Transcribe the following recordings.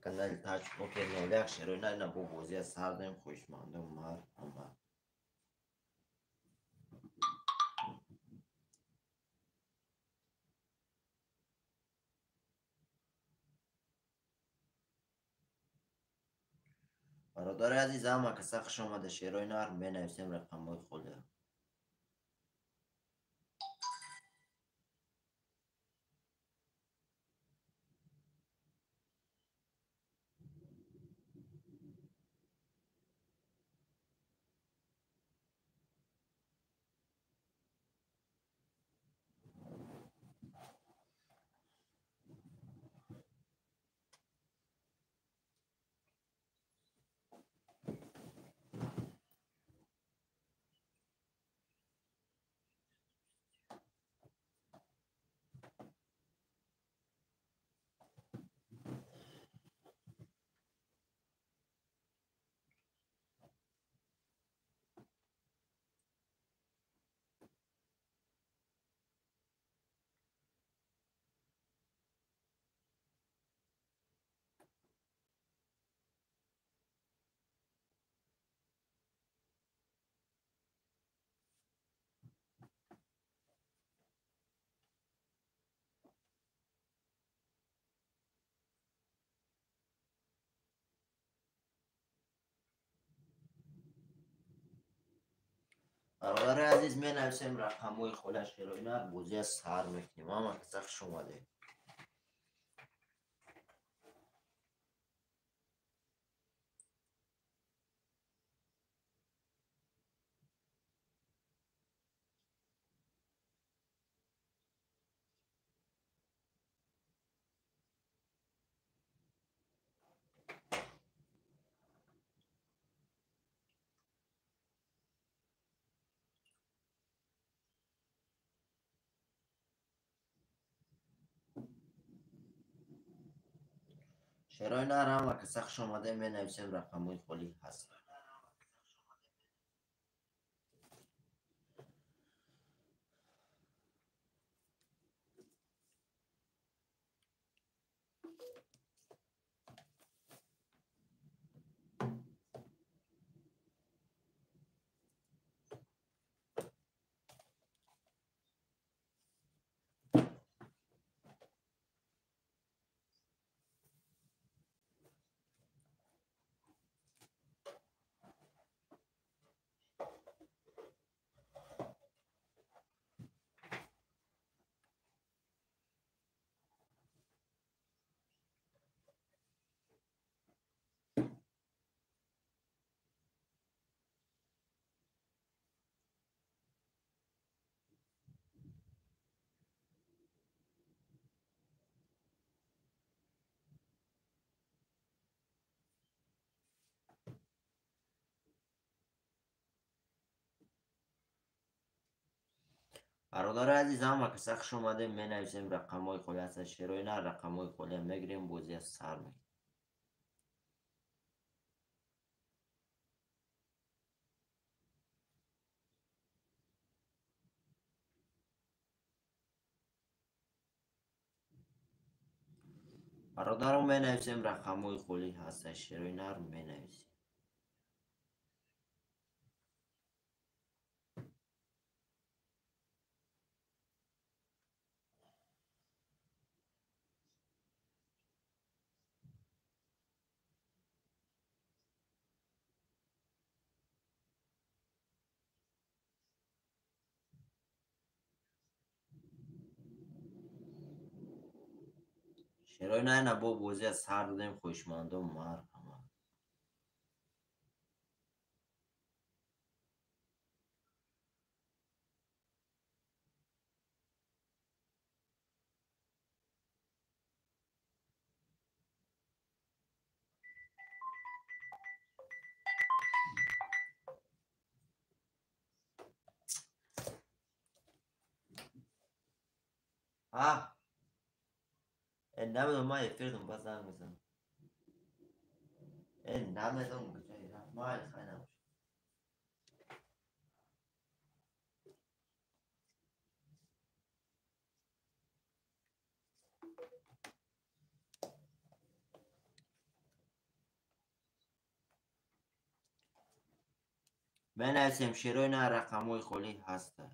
Канали Таҷ Покер 01 шерои нар ина бо бозия сар додем, хоҳишмандон марҳамат. Бародари азиз, ҳама каса хуш омада. Шерои нар менависем рақамҳои холиро. Бародари азиз, менависем рақамҳои хола шерои нар, бозия сар мекунем. Ҳама каса хуш омадед. Шерои нар, ҳама каса хуш омадед. Менависем рақамҳои холӣ ҳаст. Бародари азиз, ҳама каса хуш омадем. Менависем рақамҳои холи ҳаст. Шерои нар, рақамҳои холия мегирем, бозия сар мекунем. Бародарон, менависем рақамҳои холӣ ҳаст. Шерои нар менависем. Шерои нар ина бо бозия сар додем, хоҳишмандон марҳамат. А намедонам, ман эфирдум, баъд занг мезанам. Намедонам куҷое рафт. Майли, хай набошад. Менависем шерои на рақамҳои холӣ ҳастанд.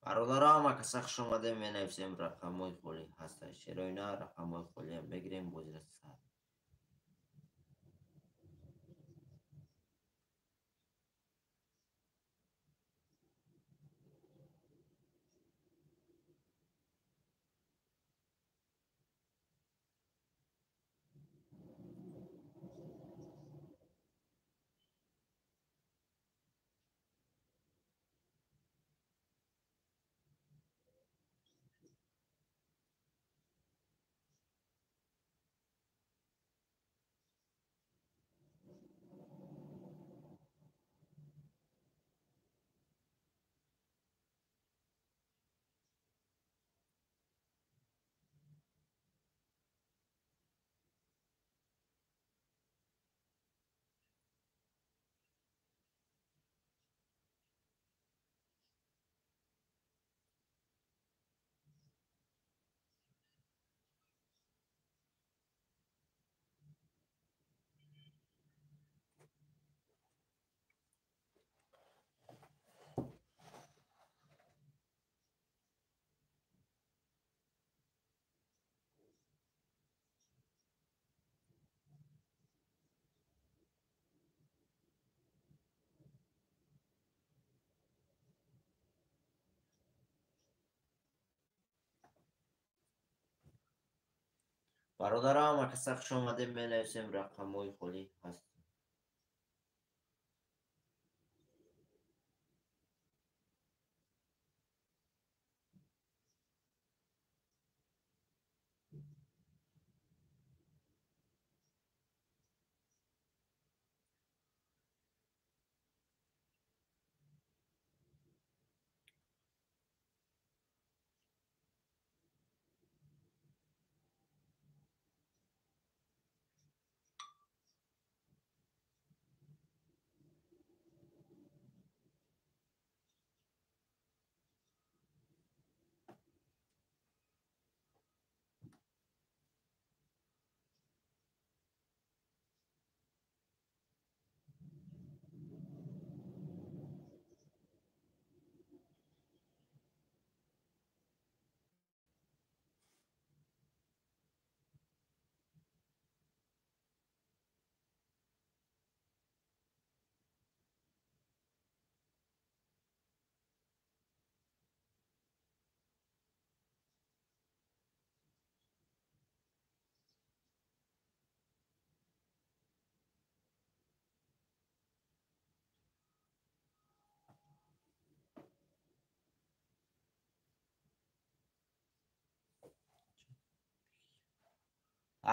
Бародаро, ҳама каса хуш омадем. Менависем рақамҳои холӣ ҳастанд. Шерои на рақамҳои холиам мегирем бозира сар. Бародарам, ҳама каса хуш омадем, менависем рақамҳои холӣ ҳаст.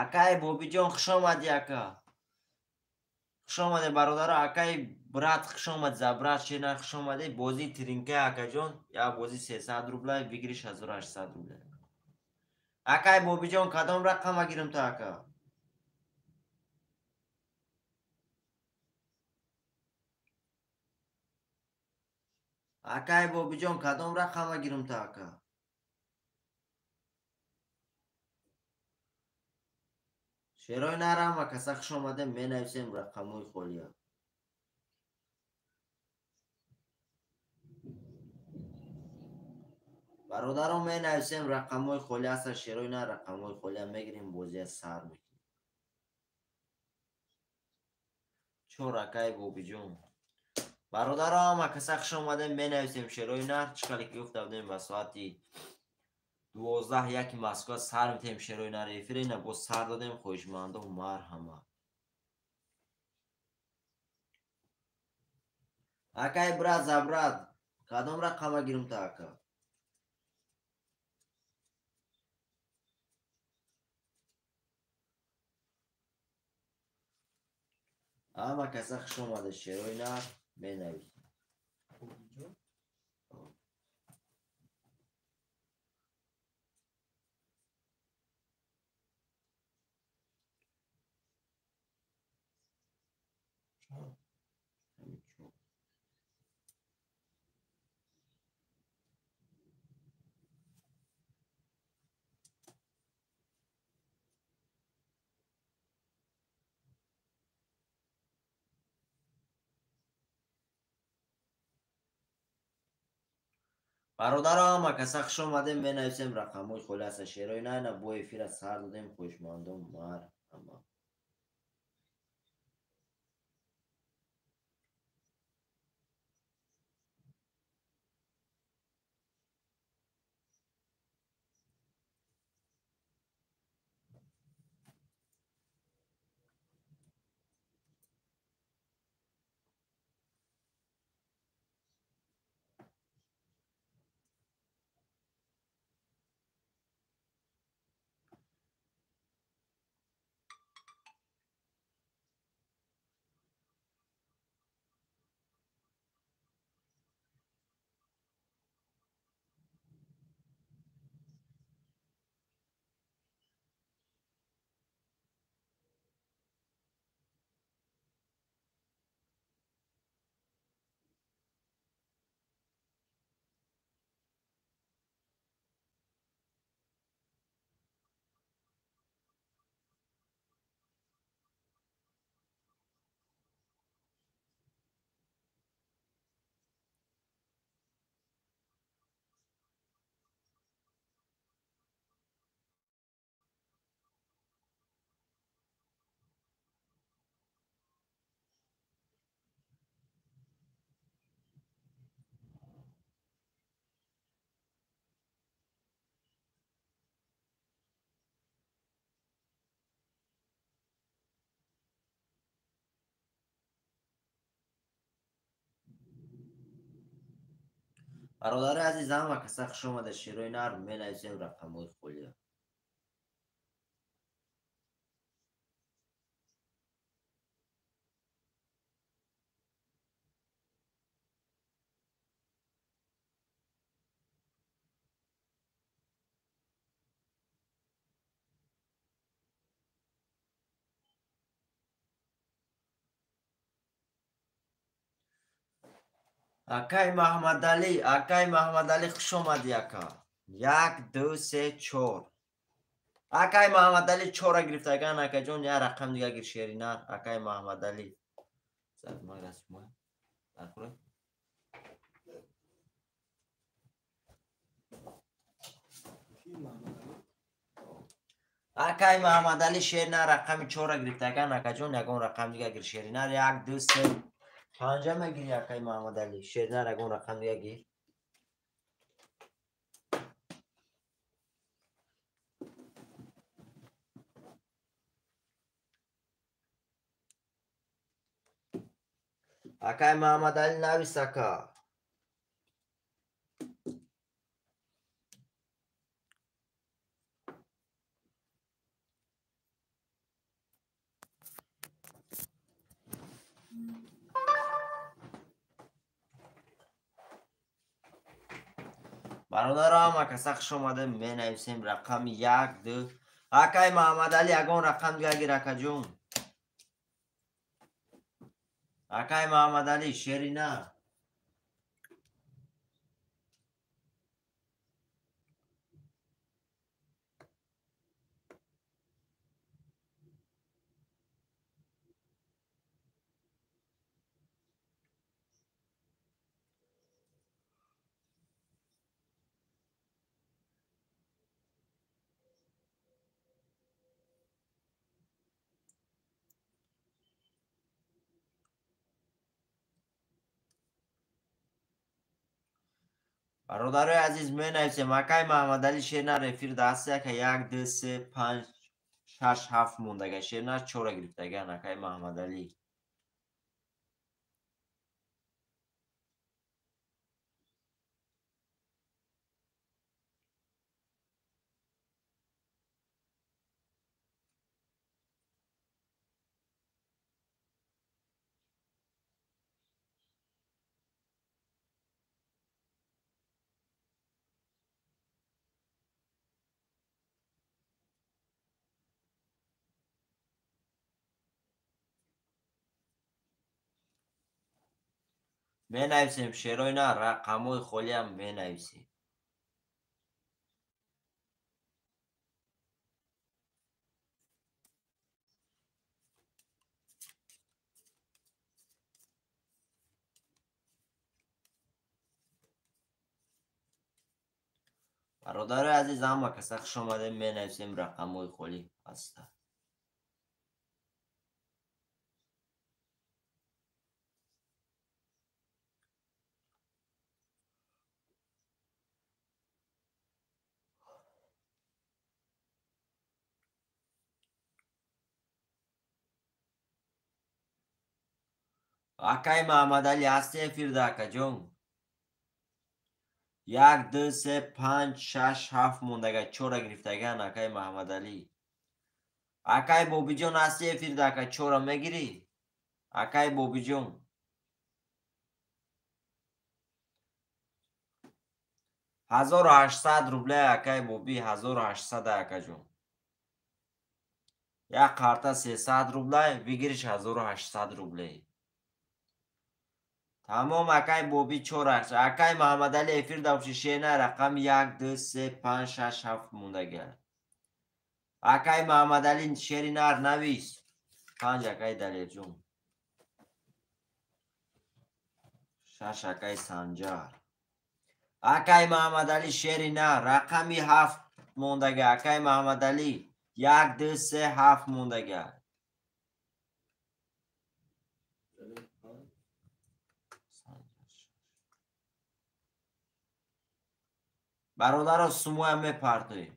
Акай Бобиҷон, хуш омадӣ, ака. Хуш омадӣ, бародаро, акай брат, хуш омадӣ, за брат шена хуш омадӣ. Бозии тринка, акаҷон, як бозӣ 300 рубля, выигрыш 1800 рубля. Акай Бобиҷон, кадом рақама гирим ту, ака? Акай Бобиҷон, кадом рақама гирим ту, ака? Шерои нарама каса хуш омадем, менависем рақамҳои холия. Бародарон, менависем рақамҳои холӣ ҳаста, шерои на рақамҳои холия мегирем, бозия сар мекунем. Чор акай Бобиҷон. Бародарон, ҳама каса хуш омадем, менависем шерои нар, чӣ хеле ки гуфта будем ба соати 12:01 Москва сар метем шерои нар эфир, ина боз сар додем, хоҳишмандо марҳамат. Акай брат за брат, кадом рақама гирим ту, ака? Ҳама каса хуш омада, шерои нар менависем. Бародаро, ҳама каса хуш омадем, менависем рақамҳои холӣ ҳаста, шерои на ина бо эфира сар додем, хоҳишмандон марҳамат. Бародари азиз, ҳама каса хуш омада. Шерои нар менависем рақамҳои холия. Акай Маҳмадалӣ, акай Маҳмадалӣ, хуш омадӣ, ака. 1, 2, 3, 4. Акай Маҳмадалӣ чора гирифтаган, акаҷон, як рақам дига гир, шери нар, акай Маҳмадалӣ. Акай Маҳмадалӣ шери нар рақами чора гирифтаган, акаҷон, ягон рақам дига гир, шери нар. 1, 2, 3, панҷа мегири, акай Маҳмадалӣ. Шери нар, ягон рақам дига гир. Акай Маҳмадалӣ, навис, ака. Бародаро, ҳама каса хуш омада. Менависем рақами 1, 2. Акай Маҳмадалӣ, ягон рақам дига гир, акаҷон. Акай Маҳмадалӣ, шери нар. Бародарои азиз, менависем. Акай Маҳмадалӣ, шери нар эфир даст, ака. 1, 2, 3, 5, 6, 7 мондага. Шери нар чора гирифтаган, акай Маҳмадалӣ. Менависем шерои нар, рақамҳои холиам менависем. Бародарои азиз, ҳама каса хуш омадем. Менависем рақамҳои холӣ ҳаста. Акай Маҳмадалӣ, ҳасти эфирда, акаҷон? 1, 2, 3, 5, 6, 7 мондага, чора гирифтаган, акай Маҳмадалӣ. Акай Бобиҷон, ҳасти эфирда, ака? Чора мегирӣ? Акай Бобиҷон. 1800 рубля, акай Боби, 1800, акаҷон. Як карта 300 рубля, бигириш 1800 рублей. Тамом, акай Боби, чораш. Акай Маҳмадалӣ, эфир давши, шена рақами 1, 2, 3, 5, 6, 7 мондага. Акай Маҳмадалӣ, шери нар навис. 5, акай Далерҷон. 6, акай Санҷар. Акай Маҳмадалӣ, шери нар рақами 7 мондага. Акай Маҳмадалӣ, 1, 2, 3, 7 мондага. Бародаро, сумоя мепартоем.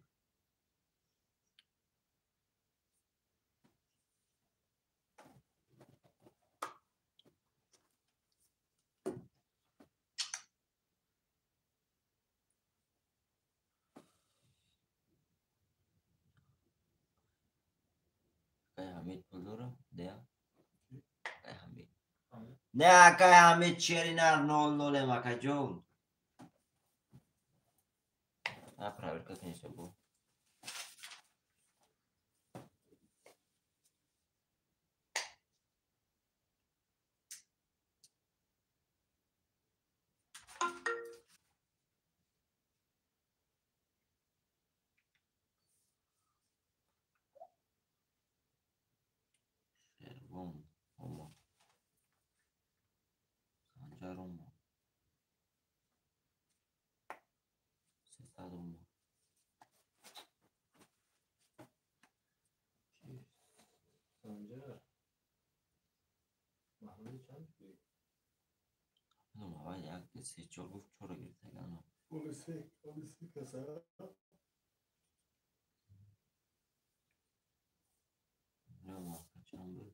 Ҳамид пул дора? Не? Акай Ҳамид. Не, акай Ҳамид шеринар 0-0 акаҷон. А проверка кунед бо. Санҷар омад. 300 омад. Санҷар. Маҳмуди чанд буд? Намедонам, аввал 1, 2, 3, 4 гуфт, 4 гирифта. Оли се каса. Не, чанд буд?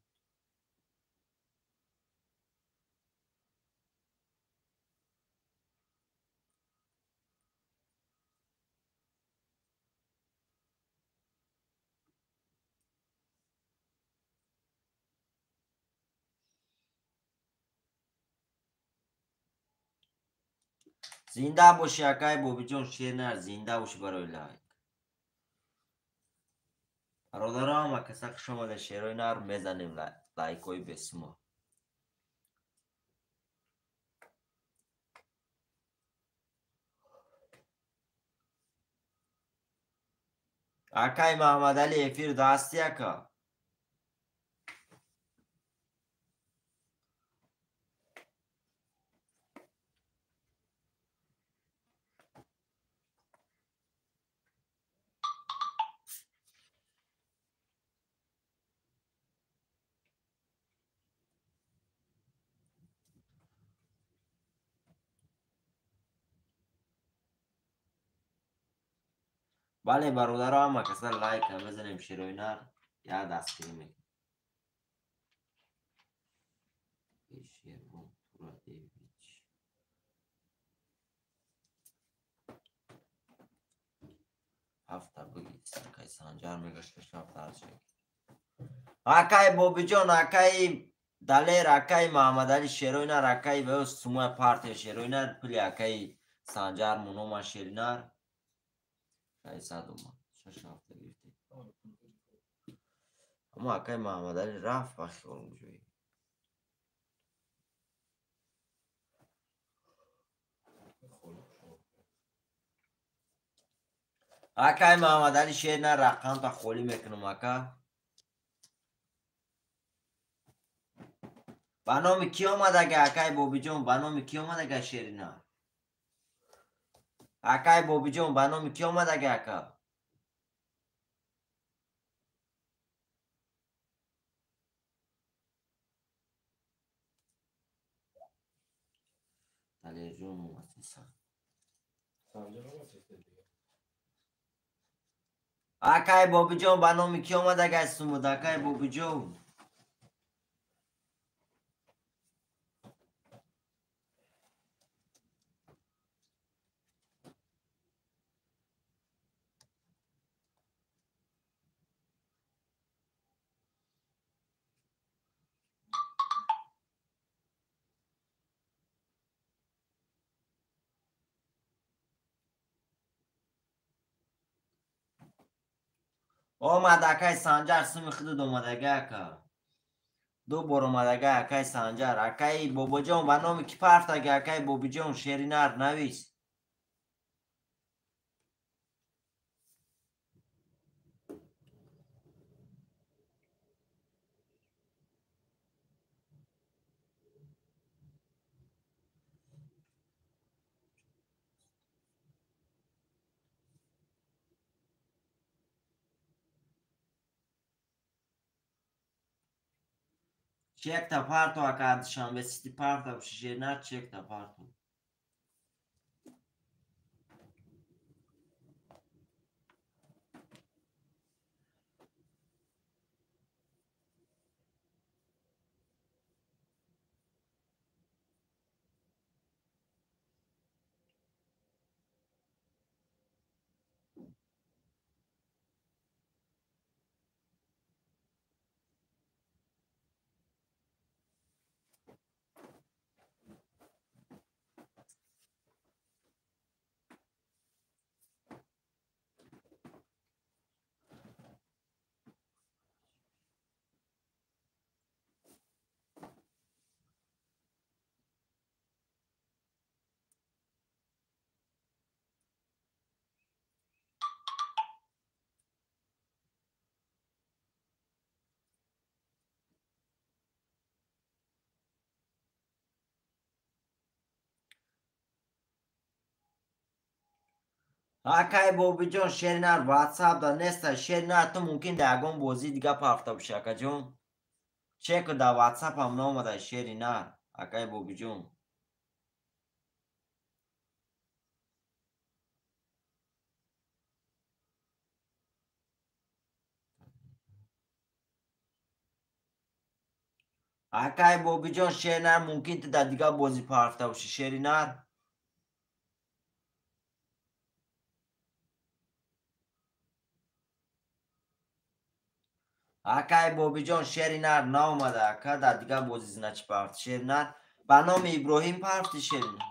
Зинда бошӣ, акай Бобиҷон Шернар, зинда бошӣ барои лайк. Бародарам, акаса хуш омада, шерои нар мезанем лайкҳои бесумо. Акай Маҳаммадалӣ эфир дасти ака. Бале, бародаро, ҳама каса лайка мезанем, шерои нар як дастгирӣ мекунем. Шербон Турадевич. Ҳафта бигир, акай Санҷар мегашт, ҳафта арча. Акай Бобиҷон, акай Далер, акай Маҳаммадалӣ шерои нар, акай ваё сумоя партия шерои нар, пули акай Санҷар мунома шеринар. 600 омад. 6 ҳафта гирифтем. Аммо акай Маҳаммадалӣ рафт ба хиёл ҷои. Акай Маҳаммадалӣ шер на рақамта холӣ мекунам ака. Ба номи кӣ омадага акай Бобиҷон? Ба номи кӣ омадага шерина? Акай Бобиҷон, ба номи кӣ омадага ака? Далерҷон омад. Санҷар омад се дига. Акай Бобиҷон, ба номи кӣ омадага сумуд? Акай Бобиҷон. Омад акай Санҷар, суми худуд омадага ака. Ду бор омадага акай Санҷар. Акай Бобоҷон, ба номи кӣ партага акай Бобиҷон? Шеринар навис. Чекта парто ака Душанбе Сити парто шеринар чекта парто. Акай Бобиҷон, шеринар ватсап да неста. Шеринар, ту мумкин да ягон бозии дига пафта бошӣ, акаҷон. Чеку да ватсапам наомада шеринар, акай Бобиҷон. Акай Бобиҷон, шеринар, мумкин ту да дига бозӣ пафта бошӣ, шеринар. Акай Бобиҷон, шеринар наомада, ака, дар дигар бозӣ значи пафт. Шеринар ба номи Иброҳим пафти, шеринар.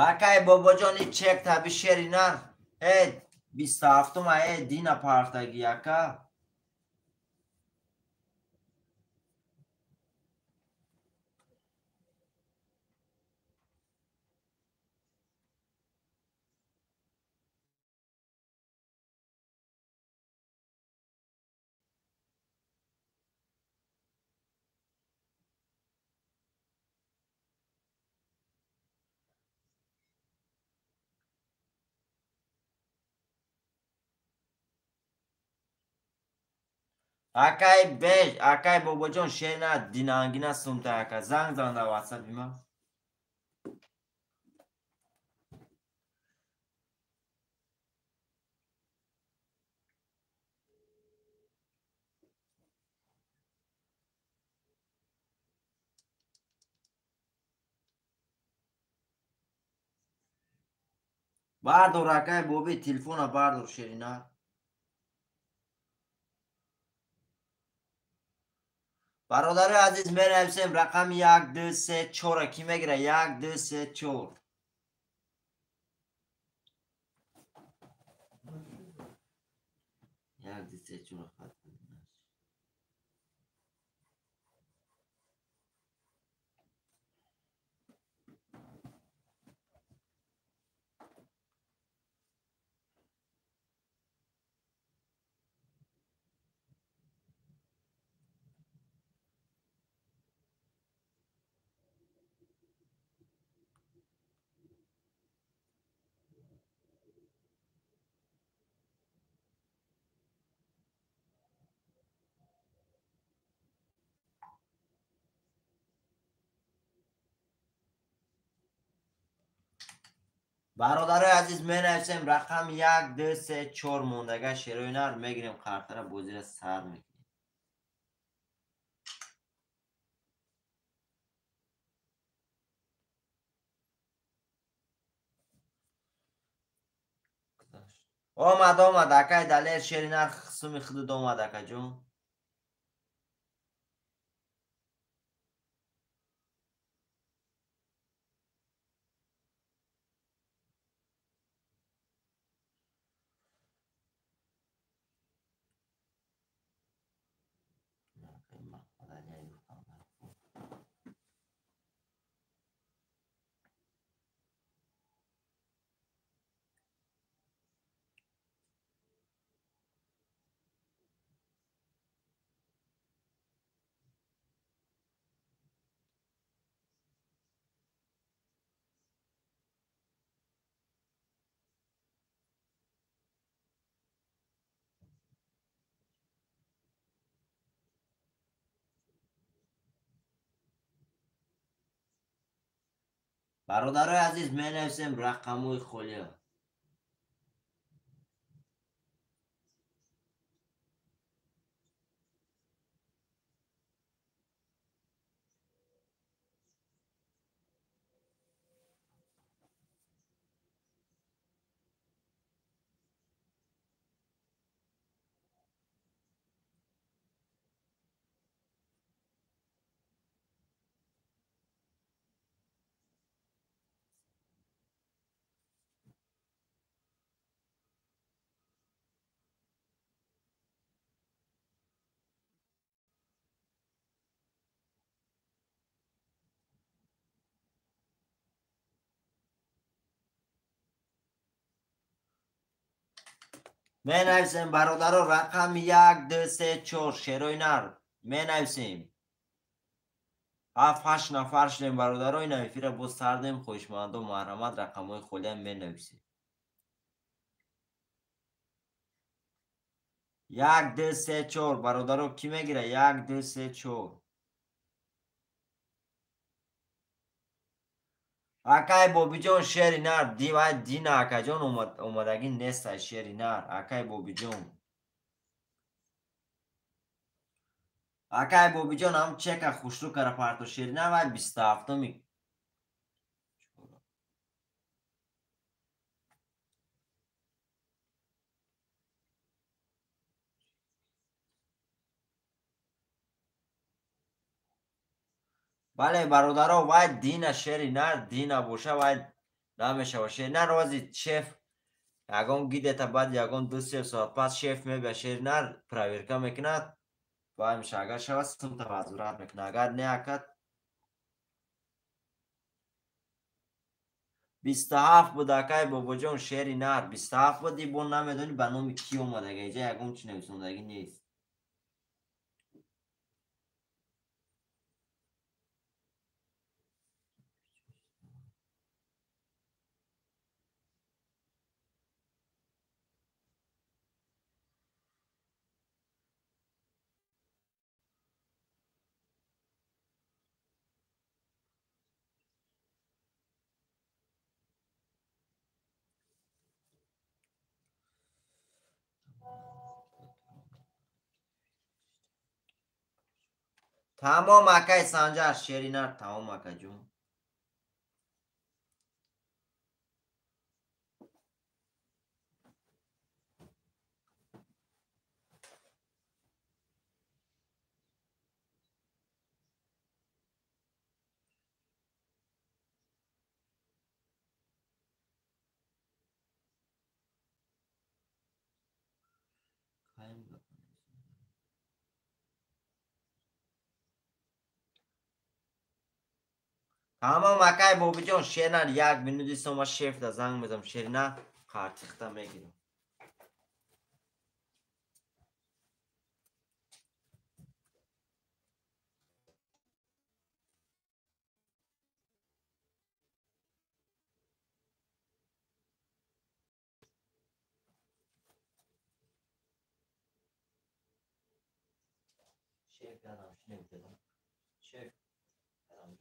Акай Бобоҷон, и чек таби шеринар. Э, 27-ма, э, дина партаги, ака. Акай беж, акай Бобоҷон, шеринар динангина сумта, ака. Занг зан дар ватсапи ма. Бардор, акай Боби, телефона бардор, шеринар. Бародари азиз, менависем рақами 1, 2, 3, 4. Ки мегира? 1, 2, 3, 4. 1, 2, 3, 4. Бародарои азиз, менависем рақами 1, 2, 3, 4 мондага шерои нар мегирем, қартара бозира сар мекунем. Омад, омад, акай Далер, шери нар суми худуд омад, акаҷон. Бародарои азиз, менависем рақамҳои холиа. Менависем бародаро рақами 1, 2, 3, 4 шерои нар. Менависем. 7-8 нафар шудем бародаро, ина эфира боз сардем, хоҳишмандо марҳамат рақамҳои холиам менависем. 1, 2, 3, 4 бародаро кӣ мегира? 1, 2, 3, 4. Акай Бобиҷон шери нар, дивай дина акаҷон омадагӣ нестай шери нар. Акай Бобиҷон. Акай Бобиҷон ҳам чека хушрӯ кара парто шери нар вай 27-ми. Бале бародаро, вай дина шери нар, дина боша вай намешава. Шери нар ози шеф ягон гидета баъд ягон 2-3 соат пас шеф мебия шери нар проверка мекунад, вай меша агар шава сумта возврат мекунад, агар не акад 27 буд акай Бобоҷон шери нар 27 буд, бо намедонӣ ба номи кӣ омадага, иҷа ягон чи нависондагӣ нест. Тамом акай Санҷар шери нар, тамом акаҷон. Тамом акай Бобиҷон шернар 1 минути сома шефда занг мезанам, шерина қартихта мегирам. Шеф ядам шинем, шеф ядам.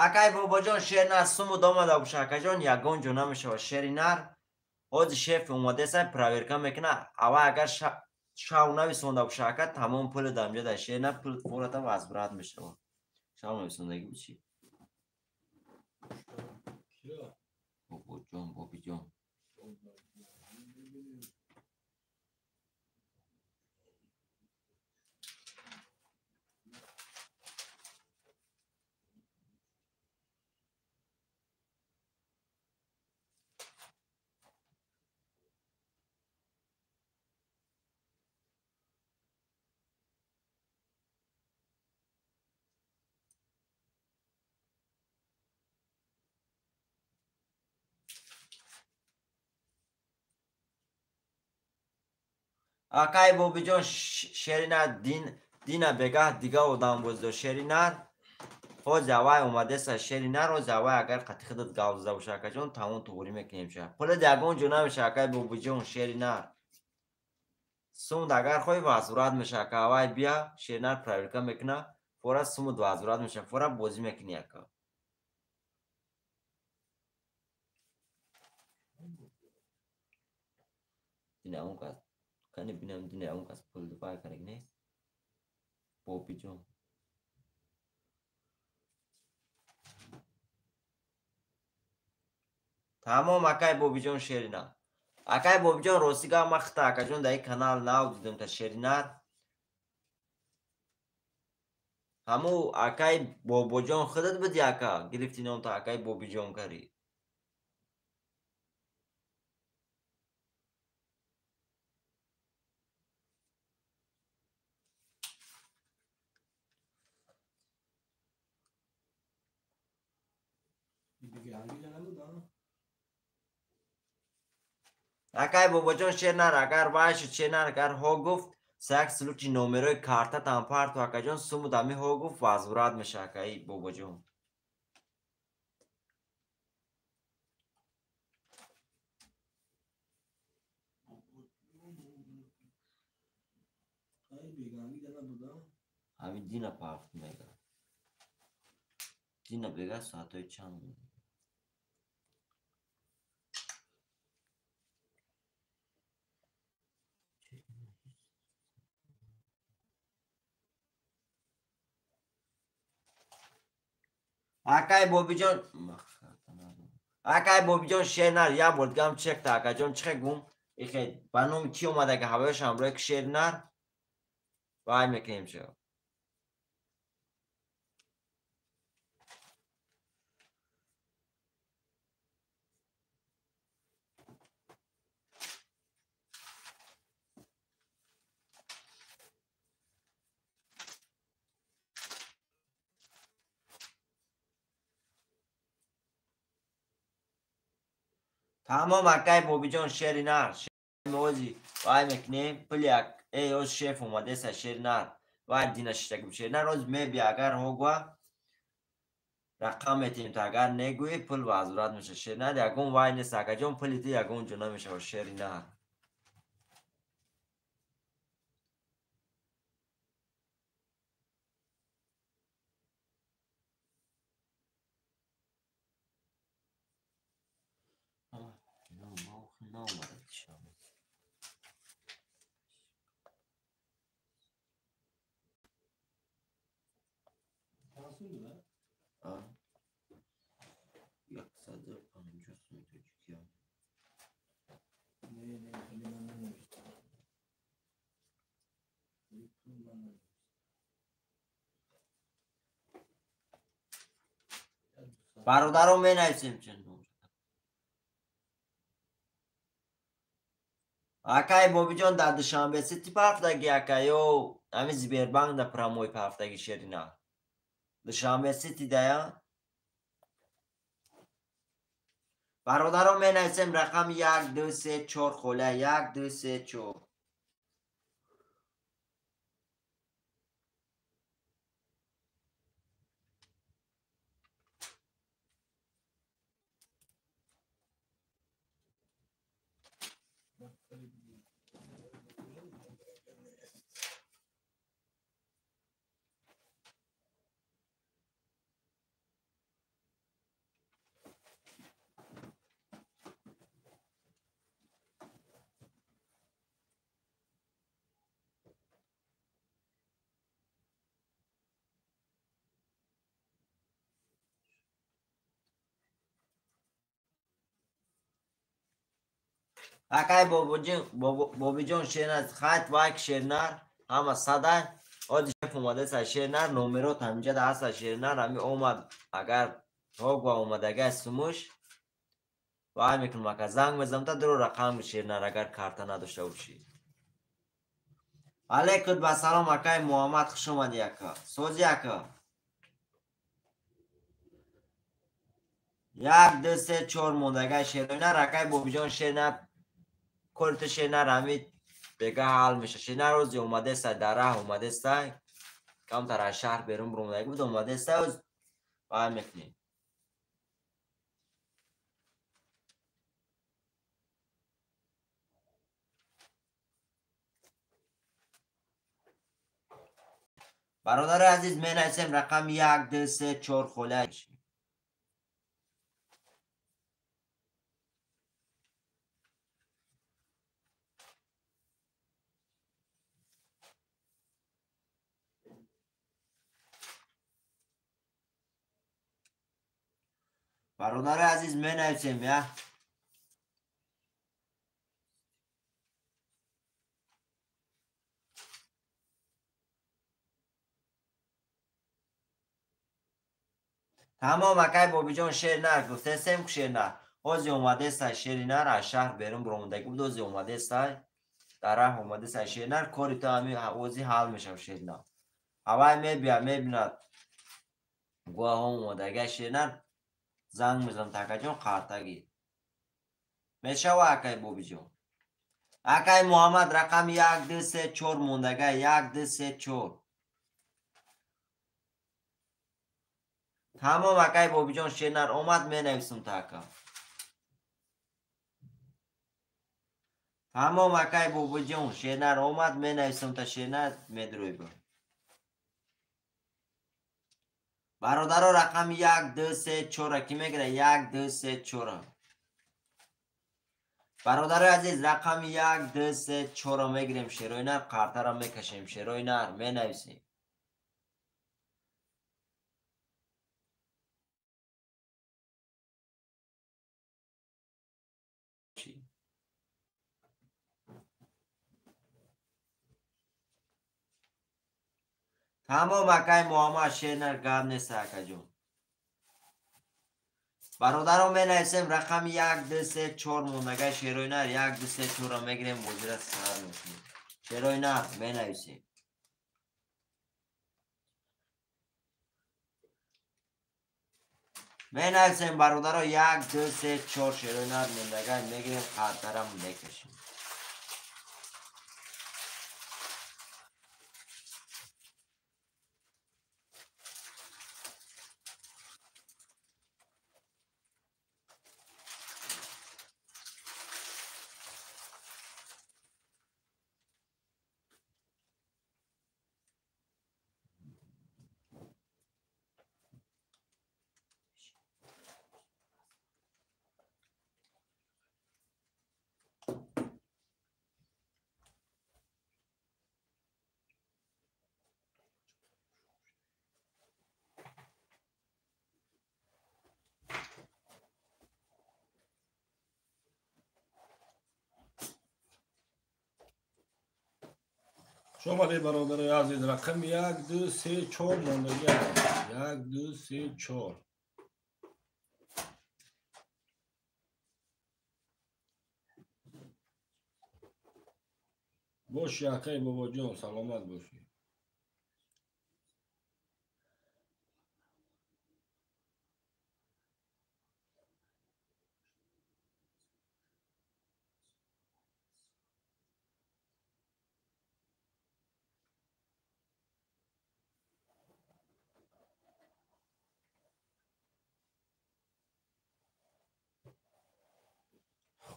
Акай Бобоҷон шер нар суму домада боша акаҷон, ягон ҷо намешава шери нар. Ҳози шеф омадеса проверка мекуна, ава агар шав нависонда боша ака, тамом пули дамҷа дар шер нар пул фората возврат мешава. Шав нависондагӣ буд чӣ? Бобоҷон, Бобиҷон. Акай Бобиҷон шерина дина бегаҳ дига одам боздо шеринар. Ҳози авай омадеса шеринар, ҳози авай агар қати худат гап зада боша акаҷон, тамом туғрӣ мекунем ша. Пулат ягон ҷо намеша акай Бобиҷон шеринар. Сумд агар хоҳӣ возврат меша ака, авай бия шеринар проверка мекуна, фора сумд возврат меша, фора бозӣ мекунӣ ака. Дина он кас кани бинам дина он кас пул дубай караг нест. Бобиҷон. Тамом акай Бобиҷон шеринар. Акай Бобиҷон рости гап ман хита акаҷон дар ин канал нав дидам та шеринар. Ҳаму акай Бобоҷон худат буди ака, гирифти номта акай Бобиҷон карӣ. Акай Бобоҷон шернар агар вай шуд шернар агар ҳо гуфт сак случай номерои картатам парту акаҷон сумуд ами ҳо гуфт возврат меша акаи Бобоҷон. Ҳамин дина парт мега. Дина бега соатҳои чанд? Акай Бобиҷон, акай Бобиҷон шернар як бор дигам чекта акаҷон чихе гум ихе ба номи ки омада ки ҳавояш ҳамроҳи ки шернар вай мекунем шо. Тамом акай Бобиҷон шеринар ози вай мекунем пули эй оз шеф омадеса шеринар вай дина шиштагим шеринар оз мебия агар ҳогва рақам метиҳем та агар негӯӣ пул возврат меша шеринар ягон вай нест акаҷон пули ту ягон ҷо намешава шеринар. Бародарон менависем чун. Акай Бобиҷон дар Душанбе Сити пафтаги ака ё ҳамин Сбербанк да прямой пафтаги шерина. Душанбе Сити дая. Бародарон менависем рақами 1 2 3 4 хола 1 2 3 4. Акай Бобиҷон шернар хайт вайк шернар ҳама садай оди шеф омадеса шернар номерот ҳаминҷа ҳаста шернар ҳами омад агар ҳогва омадагай сумуш вай мекунам ака занг мезанам та дуро рақам шернар агар карта надошта бошӣ. Алейкум ба салом акай Муҳаммад хуш омадӣ ака. Сози ака. 1 2 3 4 мондагай шернар акай Бобиҷон шернар корти шернар ҳами Бега ҳал меша. Шернар ози омадестай, дар раҳ омадестай. Камтар аз шаҳр берун биромадаги буд, омадестай, оз бай мекунем. Бародари азиз, менависем рақами 1, 2, 3, 4 холя. Бародари азиз, менависем я. Тамом акай Бобиҷон, шер нар гуфтесем ку шер нар. Ҳози омадестай шери нар, аз шаҳр берун биромадаги буд, ҳози омадестай, дар раҳ омадестай шери нар, кори ту ҳами ҳози ҳал мешав шери нар. Ҳавай мебия, мебинад гӯяҳо омадагия шери нар, занг мезанам такаҷон қартагӣ. Мешава акай Бобиҷон. Акай Муҳаммад рақами 1, 2, 3, 4 мондага, 1, 2, 3, 4. Тамом акай Бобиҷон, шернар омад, менависум та ака. Тамом акай Бобиҷон, шернар омад, менависум та шернар медрӯйба. Бародаро рақами 1, 2, 3, 4 ки мегира? 1, 2, 3, 4. Бародарои азиз, рақами 1, 2, 3, 4 мегирем, шерои нар, қартара мекашем, шерои нар, менависем. Тамом акай Муҳаммад, шернар гап нест акаҷон. Бародарон менависем рақами 1, 2, 3, 4 мондагай шерои нар, 1, 2, 3, 4 мегирем, бозира сар мекунем. Шерои нар менависем. Менависем бародаро 1, 2, 3, 4 шерои нар мондагай мегирем, қартарам мекашем. Шомаде бародарои азиз, рақами 1, 2, 3, 4 мондагӣ. 1, 2, 3, 4. Боши акай Бобоҷон, саломат бошӣ.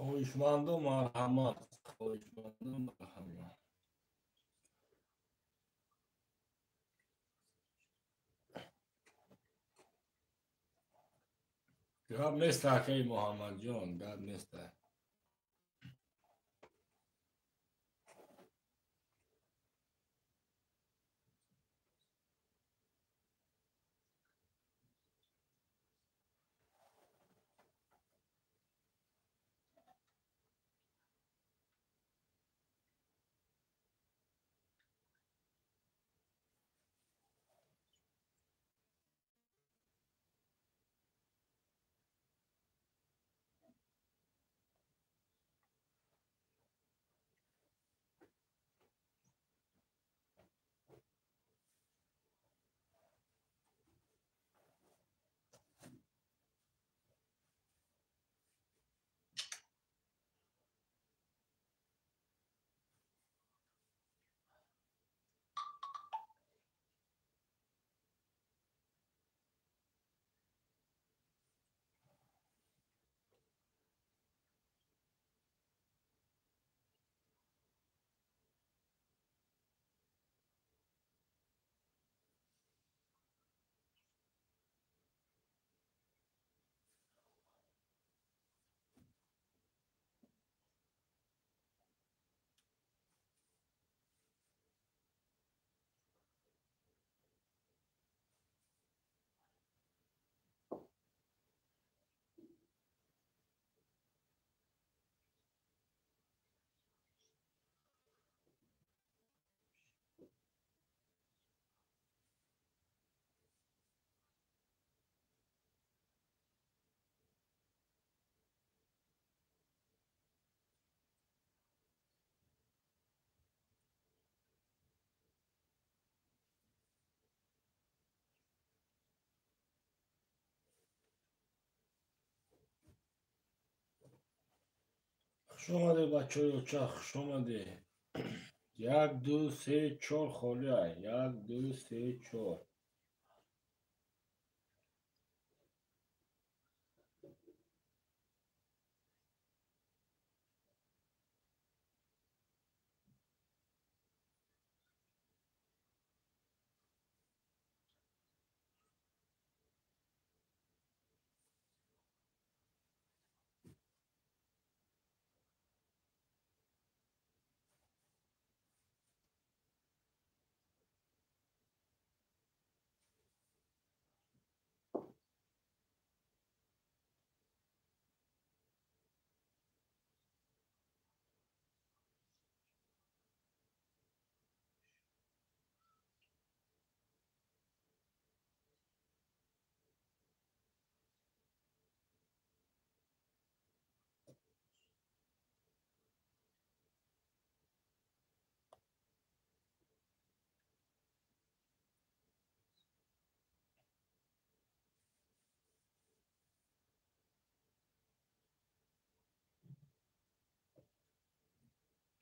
Хоҳишманду марҳамат, хоҳишманду марҳамат. Гап нест акаи Муҳаммадҷон, гап нест. Омадед, бачаҳои оча, хуш омадед. 1, 2, 3, 4 холия. 1, 2, 3, 4.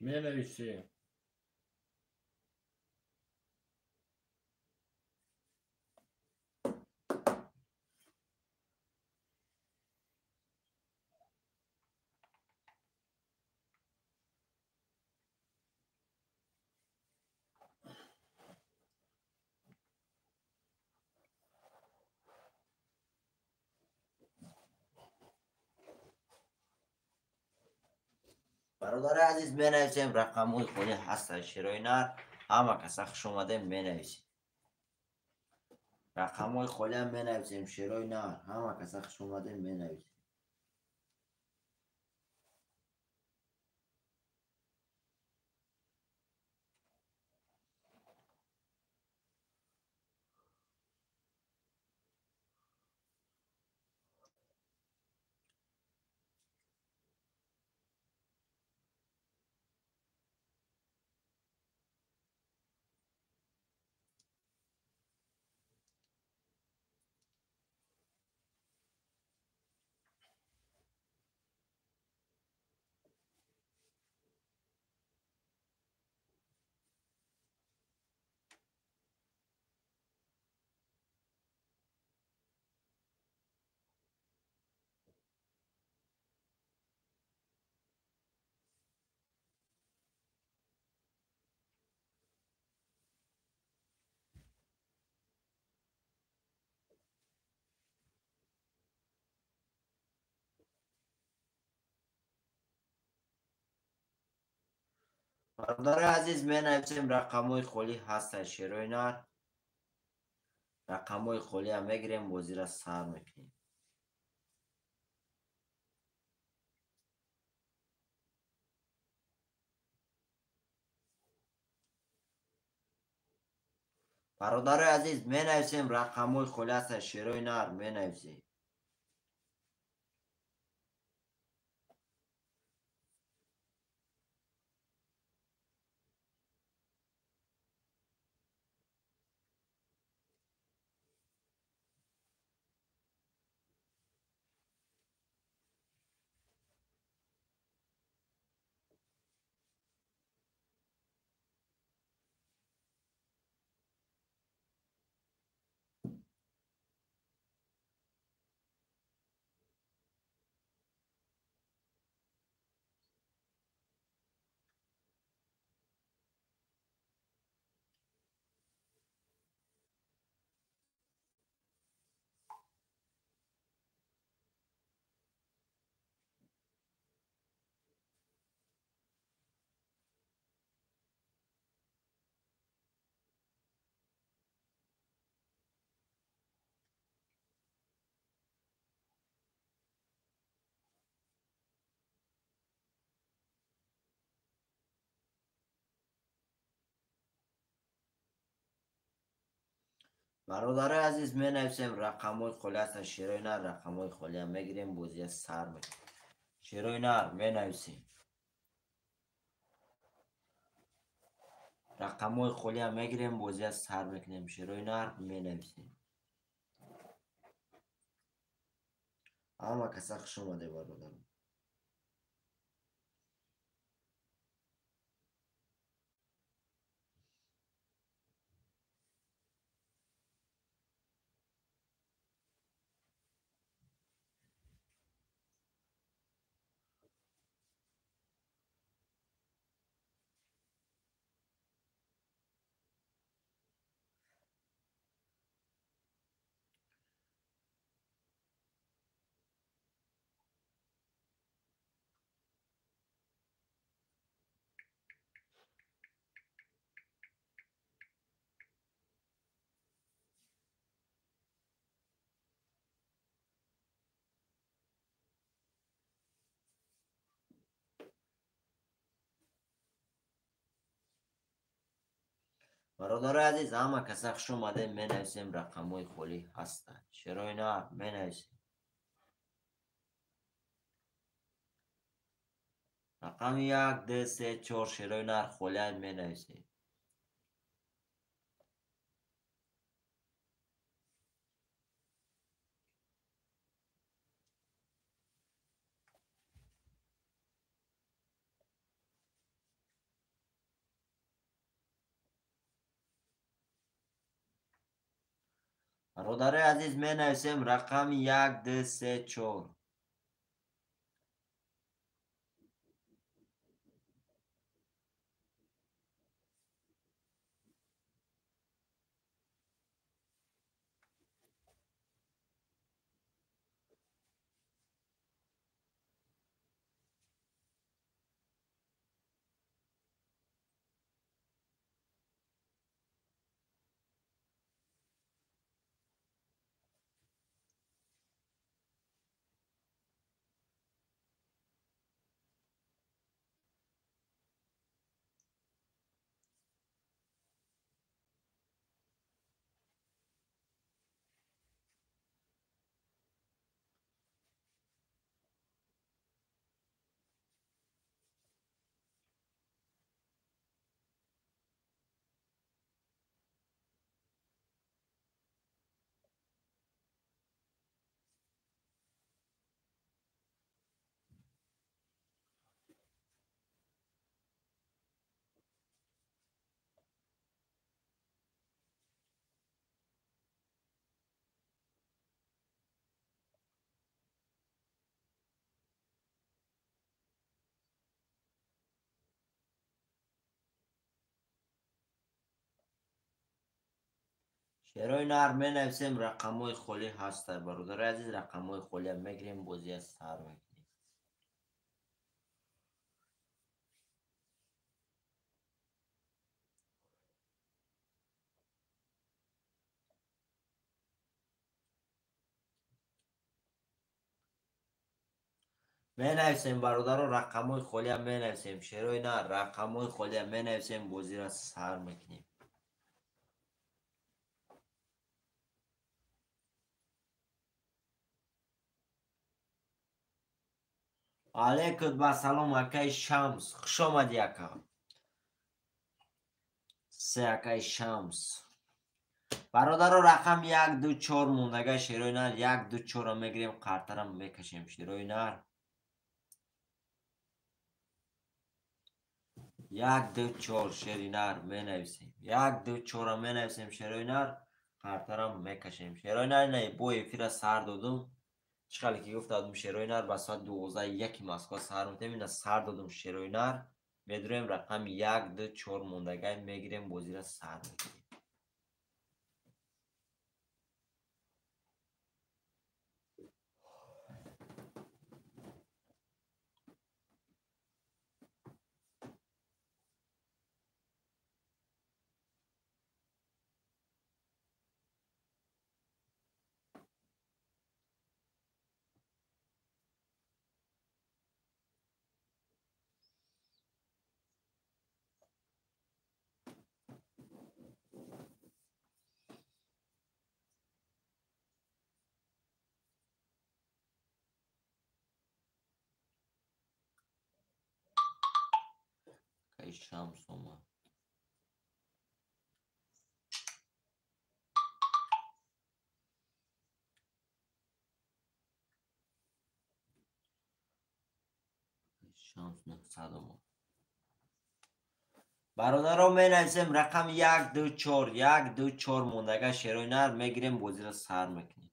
Менависем. Бародари азиз, менависем, рақамҳои холӣ ҳастанд, шерои нар. Ҳама каса хуш омадем, менависем. Рақамҳои холиам менависем, шерои нар. Ҳама каса хуш омадем, менависем. Бародари азиз, менависем, рақамҳои холӣ ҳастанд, шерои нар. Рақамҳои холиам мегирем, бозиро сар мекунем. Бародари азиз, менависем, рақамҳои холӣ ҳастанд, шерои нар, менависем. Бародари азиз, менависем, рақамҳои холӣ ҳастанд, шерои нар. Рақамҳои холиам мегирем, бозия сар мекунем. Шерои нар, менависем. Рақамҳои холиам мегирем, бозия сар мекунем. Шерои нар, менависем. Ҳама каса хуш омадед, бародарон. Бародарои азиз, ҳама каса хуш омадем, менависем рақамҳои холӣ ҳастанд. Шерои нар менависем. Рақами 1, 2, 3, 4 шерои нар холиан менависем. Бародарои азиз, менависем рақами 1, 2, 3, 4. Шерои нар менависем рақамҳои холӣ ҳастанд. Бародарои азиз, рақамҳои холиам мегирем, бозия сар мекунем. Менависем бародаро, рақамҳои холиам менависем. Шерои нар рақамҳои холиам менависем, бозиро сар мекунем. Алейкум ба салом, акаи Шамс. Хуш омадӣ, ака. Се акаи Шамс. Бародаро, рақам 1, 2, 4 мондага шерои нар 1, 2, 4-ро мегирем, қартара мекашем шерои нар. 1, 2, 4 шери нар менависем. 1, 2, 4-ро менависем шерои нар, қартара мекашем. Шерои нар не, бо эфира сар додум. Чӣ хеле ки гуфтадум шерои нар ба соати 12:01 Москва сар метем, ина сар додум шерои нар. Медурем рақами 1, 2, 4 мондагай мегирем, бозиро сар мекунем. Шамс омад. Шамс 900 омад. Бародаро, менависем рақами 1, 2, 4, 1, 2, 4 мондага шерои нар мегирем, бозиро сар мекунем.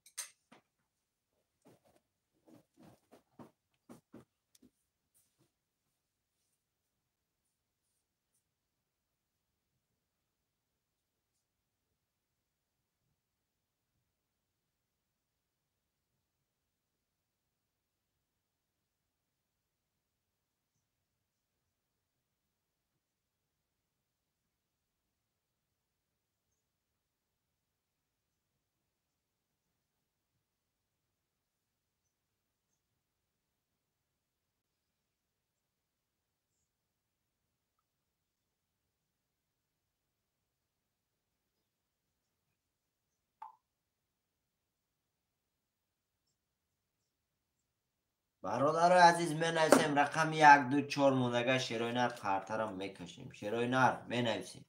Бародарои азиз, менависем рақами 1, 2, 4 мондага шерои нар қартарам мекашем. Шерои нар менависем.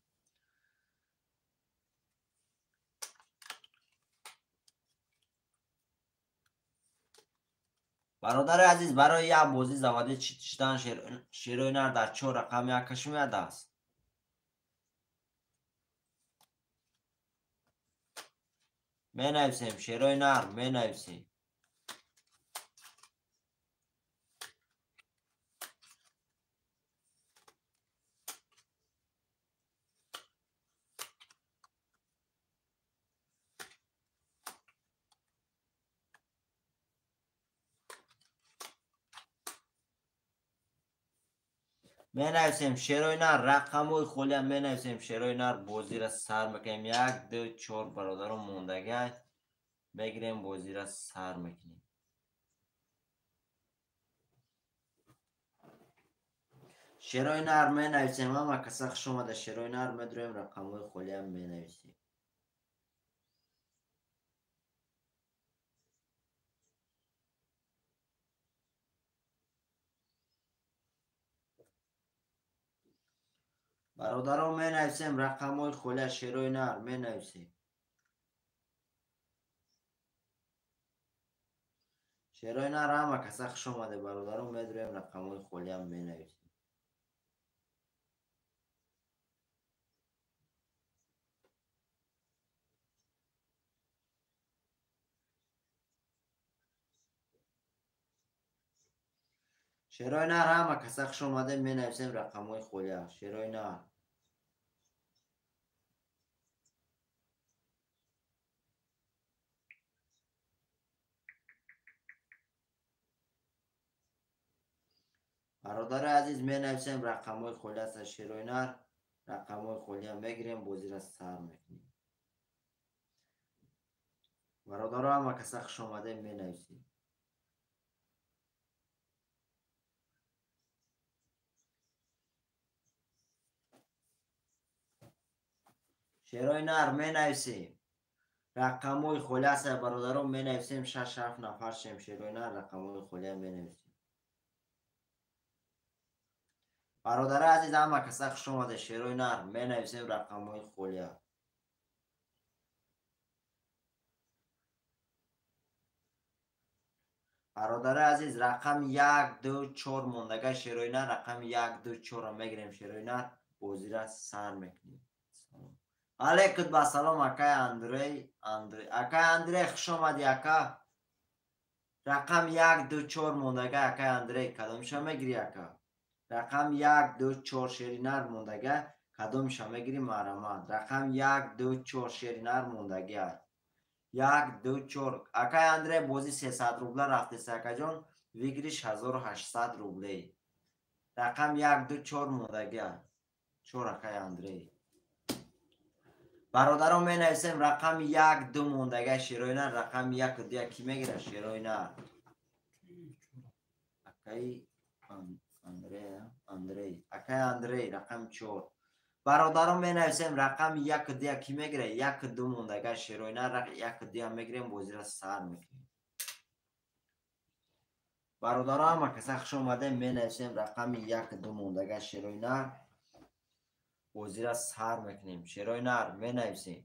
Бародари азиз, барои як бозӣ заводи шидан шерои нар дар 4 рақами як кашмеяд аст. Менависем шерои нар, менависем. Менависем шерои нар, рақамҳои холия менависем шерои нар, бозиро сар мекунем. 1, 2, 4 бародарон мондагай мегирем, бозиро сар мекунем. Шерои нар менависем, ҳама каса хуш омада. Шерои нар медурем, рақамҳои холия менависем. Бародарон, менависем рақамҳои холия, шерои нар менависем. Шерои нар, ҳама каса хуш омаде бародарон, медурем рақамҳои холия менависем. Шерои нар, ҳама каса хуш омаде, менависем рақамҳои холия, шерои нар. Бародари азиз, менависем рақамҳои холия аст шерои нар, рақамҳои холия мегирем, бозиро сар мекунем. Бародаро, ҳама каса хуш омаде, менависем. Шерои нар менависем. Рақамҳои холия аст бародарон, менависем 6-7 нафар шем. Шерои нар рақамҳои холия менависем. Бародари азиз, ҳама каса хуш омаде. Шерои нар менависем рақамҳои холия. Бародари азиз, рақами 1, 2, 4 мондага шерои нар, рақами 1, 2, 4-ро мегирем. Шерои нар бозиро сар мекунем. Алейкум ба салом, акай Андрей. Акай Андрей, хуш омадӣ ака. Рақам 1, 2, 4 мондага акай Андрей, кадомша мегирӣ ака? Рақам 1, 2, 4 шери нар мондага, кадомша мегирӣ марамад? Рақам 1, 2, 4 шери нар мондага. 1, 2, 4. Акай Андрей, бозӣ 300 рубла рафтеса акаҷон, выигрыш 1800 рублей. Рақам 1, 2, 4 мондага. 4 акай Андрей. Бародарон, менависем рақами 1, 2 мондага шерои нар, рақами 1, 2 ки мегирад шерои нар? Акай Андрей, акай Андрей, рақами 4. Бародарон, менависем рақами 1, 2 ки мегирад? 1, 2 мондага шерои нар, 1, 2 мегирем, бозиро сар мекунем. Бародарон, ҳама каса хуш омадем, менависем рақами 1, 2 мондага шерои нар, бозиро сар мекунем. Шерои нар менависем.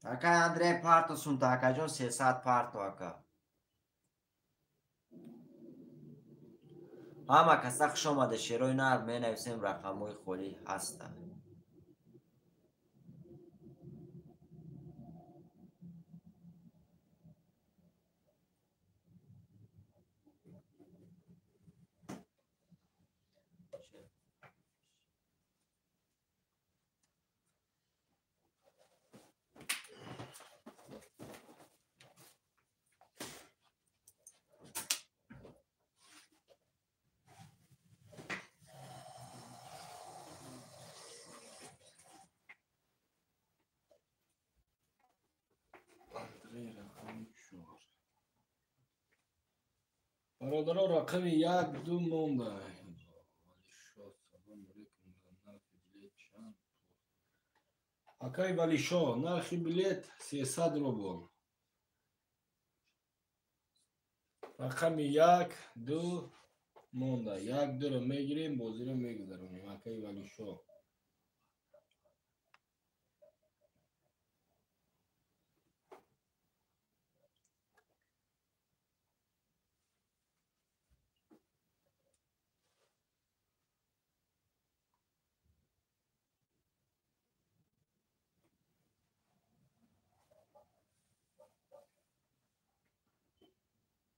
Акай Андрей, парто сунта акаҷон, 300 парто ака. Ҳама каса хуш омаде. Шерои нар менависем, рақамҳои холӣ ҳастанд. Бародаро, рақами 1, 2 монда. Акай Валишо, нархи билет 300 рубл. Рақами 1, 2 монда. 1, 2-ро мегирем, бозиро мегузаронем. Акаи Валишоҳ.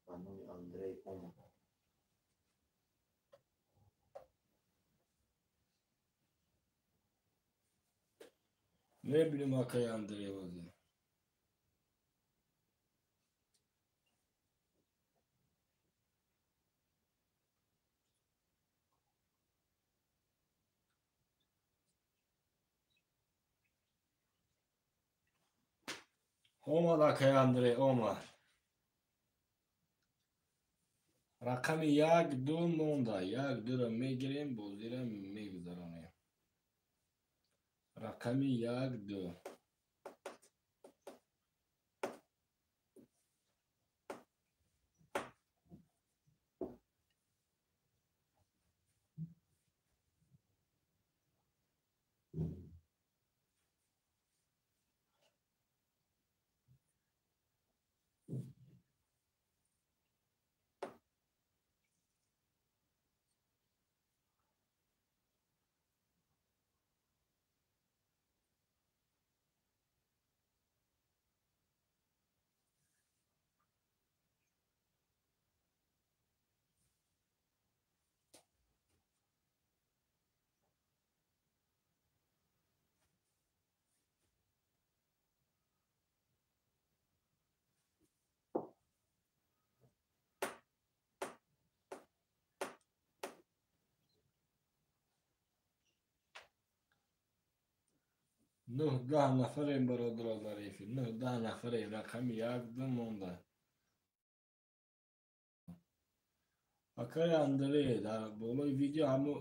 Номи Андрей омад. Мебинем акаи Андрей бозӣ. Омад акаи Андрей, омад. Рақами 1, 2 монда. 1, 2-ро мегирем, бозиро мегузаронем. Рақами 1, 2. Нӯҳ даҳ нафарем бародаро дар эфир. 9 10 нафарем. Рақами 1, 2 монда. Акаи Андрей дар болои видео ҳамо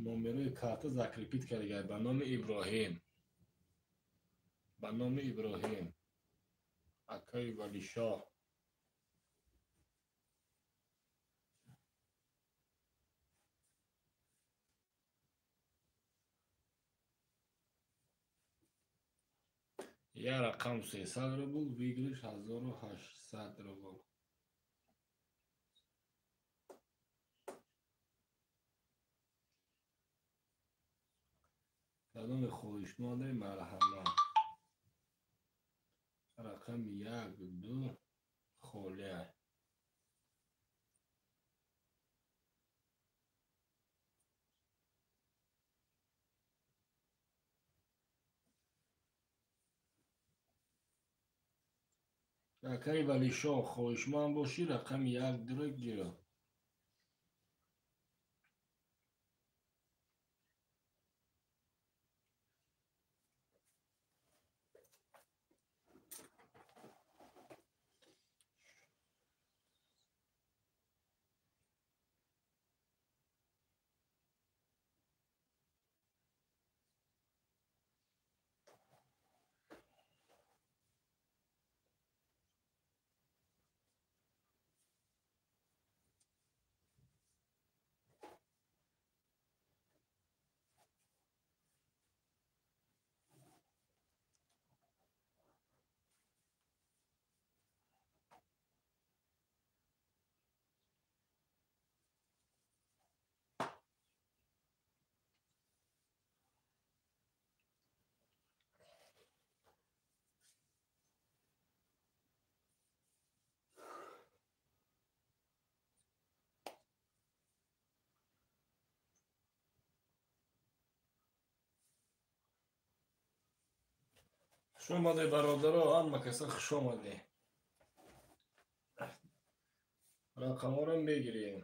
номерои карта закрепить кардагай ба номи Иброҳим. Ба номи Иброҳим. Акаи Валишоҳ. Я рақам 300 рубл, выигрыш 1800 рубл. Кадоме хоҳишманде марҳамат. Рақами 1, 2 холия. Акаи Валишоҳ, хоҳишманд бошӣ, рақами 1, 2-ро гир. Хуш омаде бародаро, ҳама каса хуш омаде. Рақамҳоро мегирем.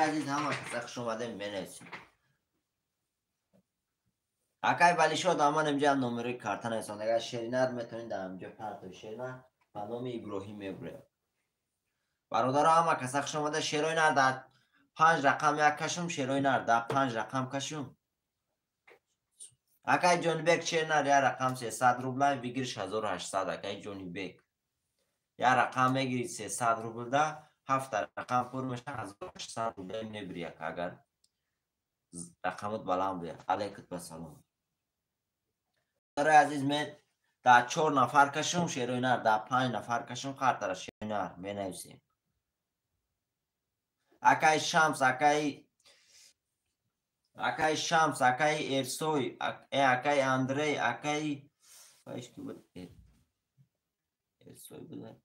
Азиз, ҳама каса хуш омадем, менависем. Акай Валишод, аман инҷа номери карта нависон. Агар шеринар метавонед дар инҷа партои шеринар ба номи Иброҳим мебурем. Бародаро, ҳама каса хуш омада. Шерои нар дар 5 рақам як кашум, шерои нар дар 5 рақам кашум. Акай Ҷонибек, шеринар як рақам 300 рубла, бигириш 1800. Акай Ҷонибек, як рақам мегирид 300 рублда, 7 рақам пур меша, 1800 рубла мебири, агар рақамот баланд буя. Алайкут басалом. Бародарои азиз, мен дар 4 нафар кашум, шерои нар дар 5 нафар кашум, қартара шерои нар менависем. Акай Шамс, акай Шамс, акай Эрсой, акай Андрей, акай ки буд? Эрсой буд.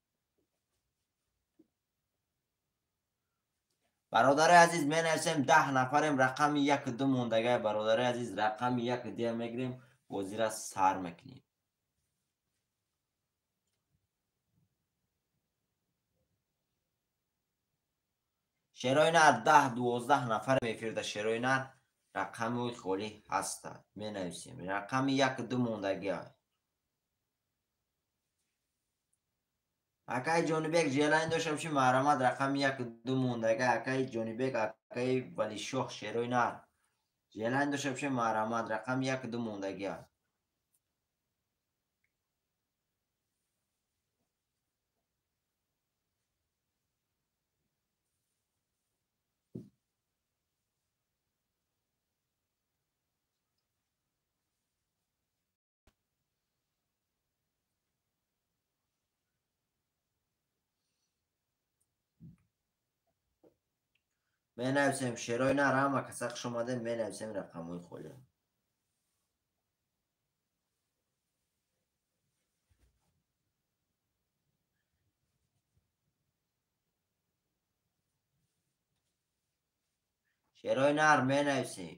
Бародари азиз, менависем 10 нафарем, рақами 1 2 мондагай. Бародари азиз, рақами 1 2 мегирем, бозира сар мекунем. Шерои нар 10-12 нафар мефирда. Шерои нар рақами холӣ ҳаста, менависем. Рақами 1 2 мондагиа. Акай Ҷонибек, желание дошта боши, марҳамат, рақами 1 2 мондага. Акай Ҷонибек, акай Валишоҳ, шерои нар желание дошта боши, марҳамат, рақами 1 2 мондагиа. Менависем шерои нар, ҳама каса хуш омадем, менависем рақамҳои холӣ. Шерои нар менависем.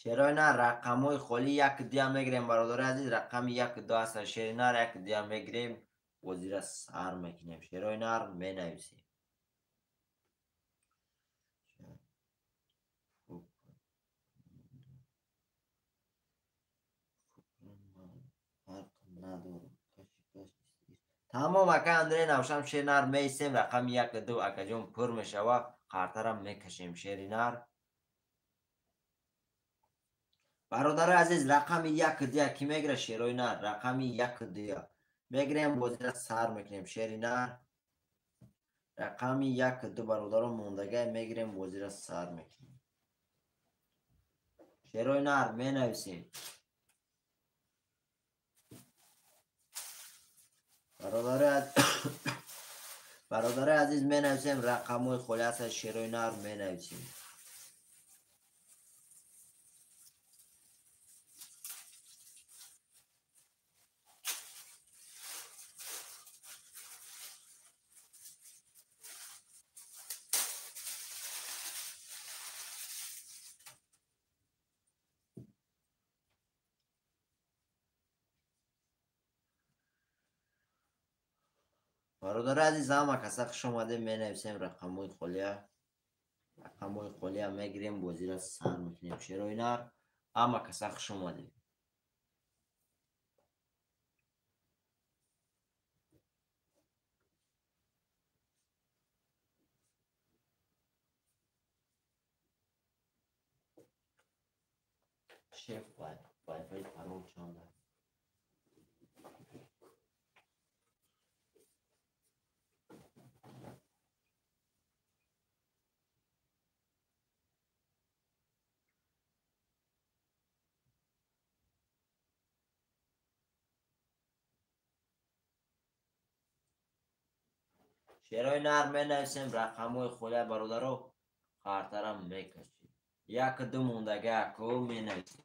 Шерои нар рақамҳои холӣ 1 2 мегирем. Бародари азиз, рақами 1 2 аст. Шерои нар 1 2 мегирем, бозира сар мекунем. Шерои нар менависем. Тамом, ака Андрей, навшам шери нар меистем, рақами 1 2 акаҷон пур мешава, қартарам мекашем шери нар. Бародари азиз, рақами 1 2 ки мегира шерои нар, рақами 1 2 мегирем, бозира сар мекунем. Шери нар рақами 1 2 бародарон мондагай мегирем, бозира сар мекунем. Шерои нар менависем. Бародари азиз, менависем рақамҳои холӣ аст, шерои нар менависем. Бародари азиз, ҳама каса хуш омадем, менависем рақамҳои холия. Рақамҳои холия мегирем, бозира сар мекунем. Шерои нар, ҳама каса хуш омадем. Шеф, вайфай парол чанд аст? Шерои нар менависем, рақамҳои холия бародаро, қартарам мекашем. 1 2 мондага ко менависем.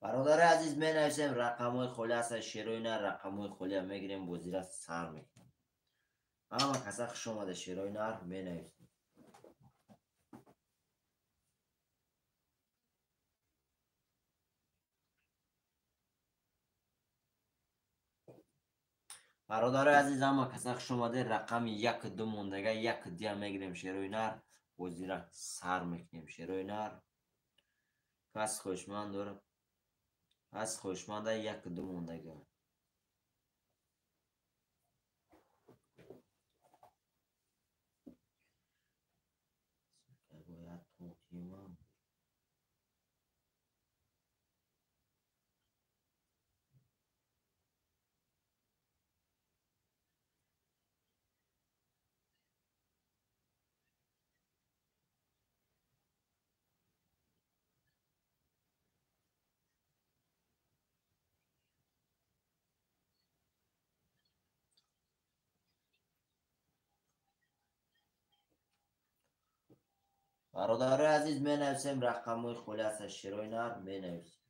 Бародари азиз, менависем рақамҳои холӣ ҳастанд, шерои нар рақамҳои холия мегирем, бозира сар мекунем. Ҳама каса хуш омада, шерои нар менависем. Бародарои азиз, ҳама каса хуш омаде, рақами 1-2 мондага 1-2 мегирем, шерои нар бозира сар мекунем. Шерои нар кас хоҳишманд дорад, кас хоҳишманда 1-2 мондага. Бояд тотимам. Бародарои азиз, менависем рақамҳои холӣ ҳастанд, шерои нар менависем.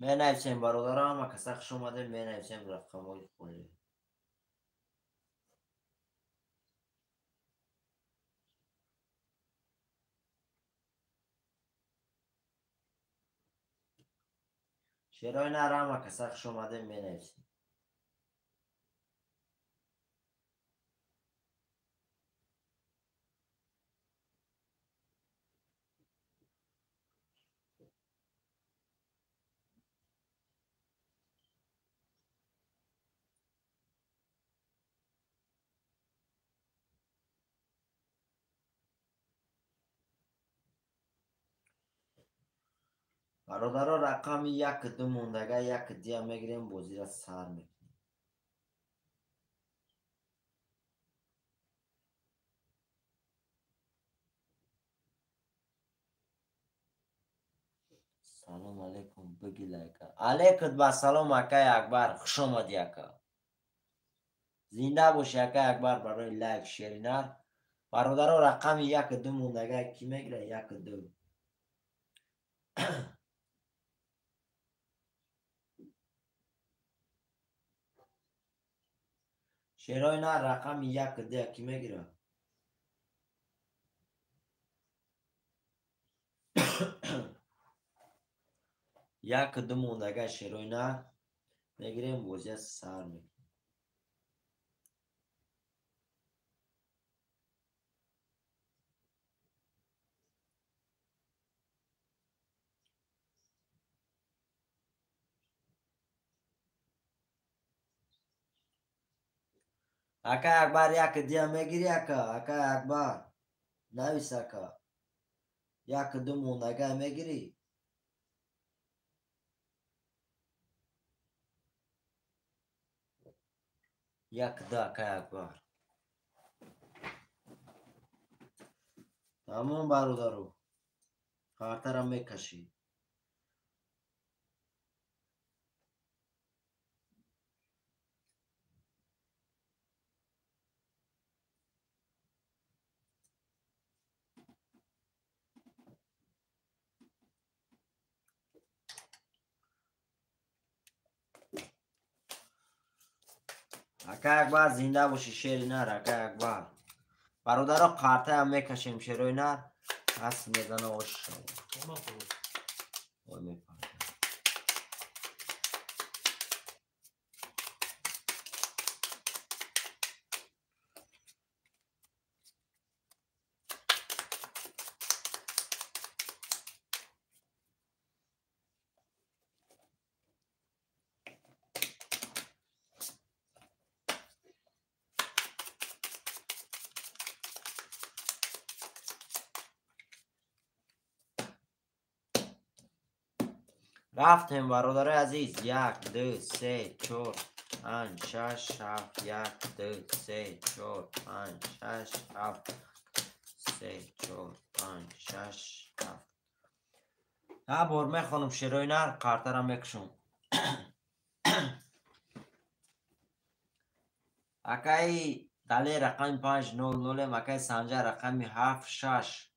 Менависем бародаро, ҳама каса хуш омадем, менависем рақамҳои холӣ. Шерои нар ҳама каса хуш омадем, менависем. Бародаро, рақами 1-2 мондага 1-2 мегирем, бозира сар мекунем. Салом алейкум, биги лайка. Алейкум ба салом, акай Акбар, хуш омадӣ ака. Зинда бошӣ акай Акбар барои лайк шери нар. Бародаро, рақами 1-2 мондага ки мегира? 1-2. Шерои нар рақами 1-2 ки мегира? 1-2 мондага шерои нар мегирем, бозия сар мекунем. Акай Акбар, 1-2 мегири ака, акай Акбар. Навис ака. 1-2 мондага мегири. 1-2 акай Акбар. Тамом бародаро. Картара мекашӣ. Акай Акбар, зинда бошӣ, шери нар, акай Акбар. Бародаро, қартаям мекашем, шерои нар. Ас мезана ош шава. Ой, мепарда. Рафтем, бародарои азиз. 1, 2, 3, 4, 5, 6, 7, 1, 2, 3, 4, 5, 6, 7, 3, 4, 5, 6, 7. Ҳа бор мехонам шерои нар, қартара мекушам. Акаи Далер рақами 5 0 0, акаи Санҷар рақами 7 6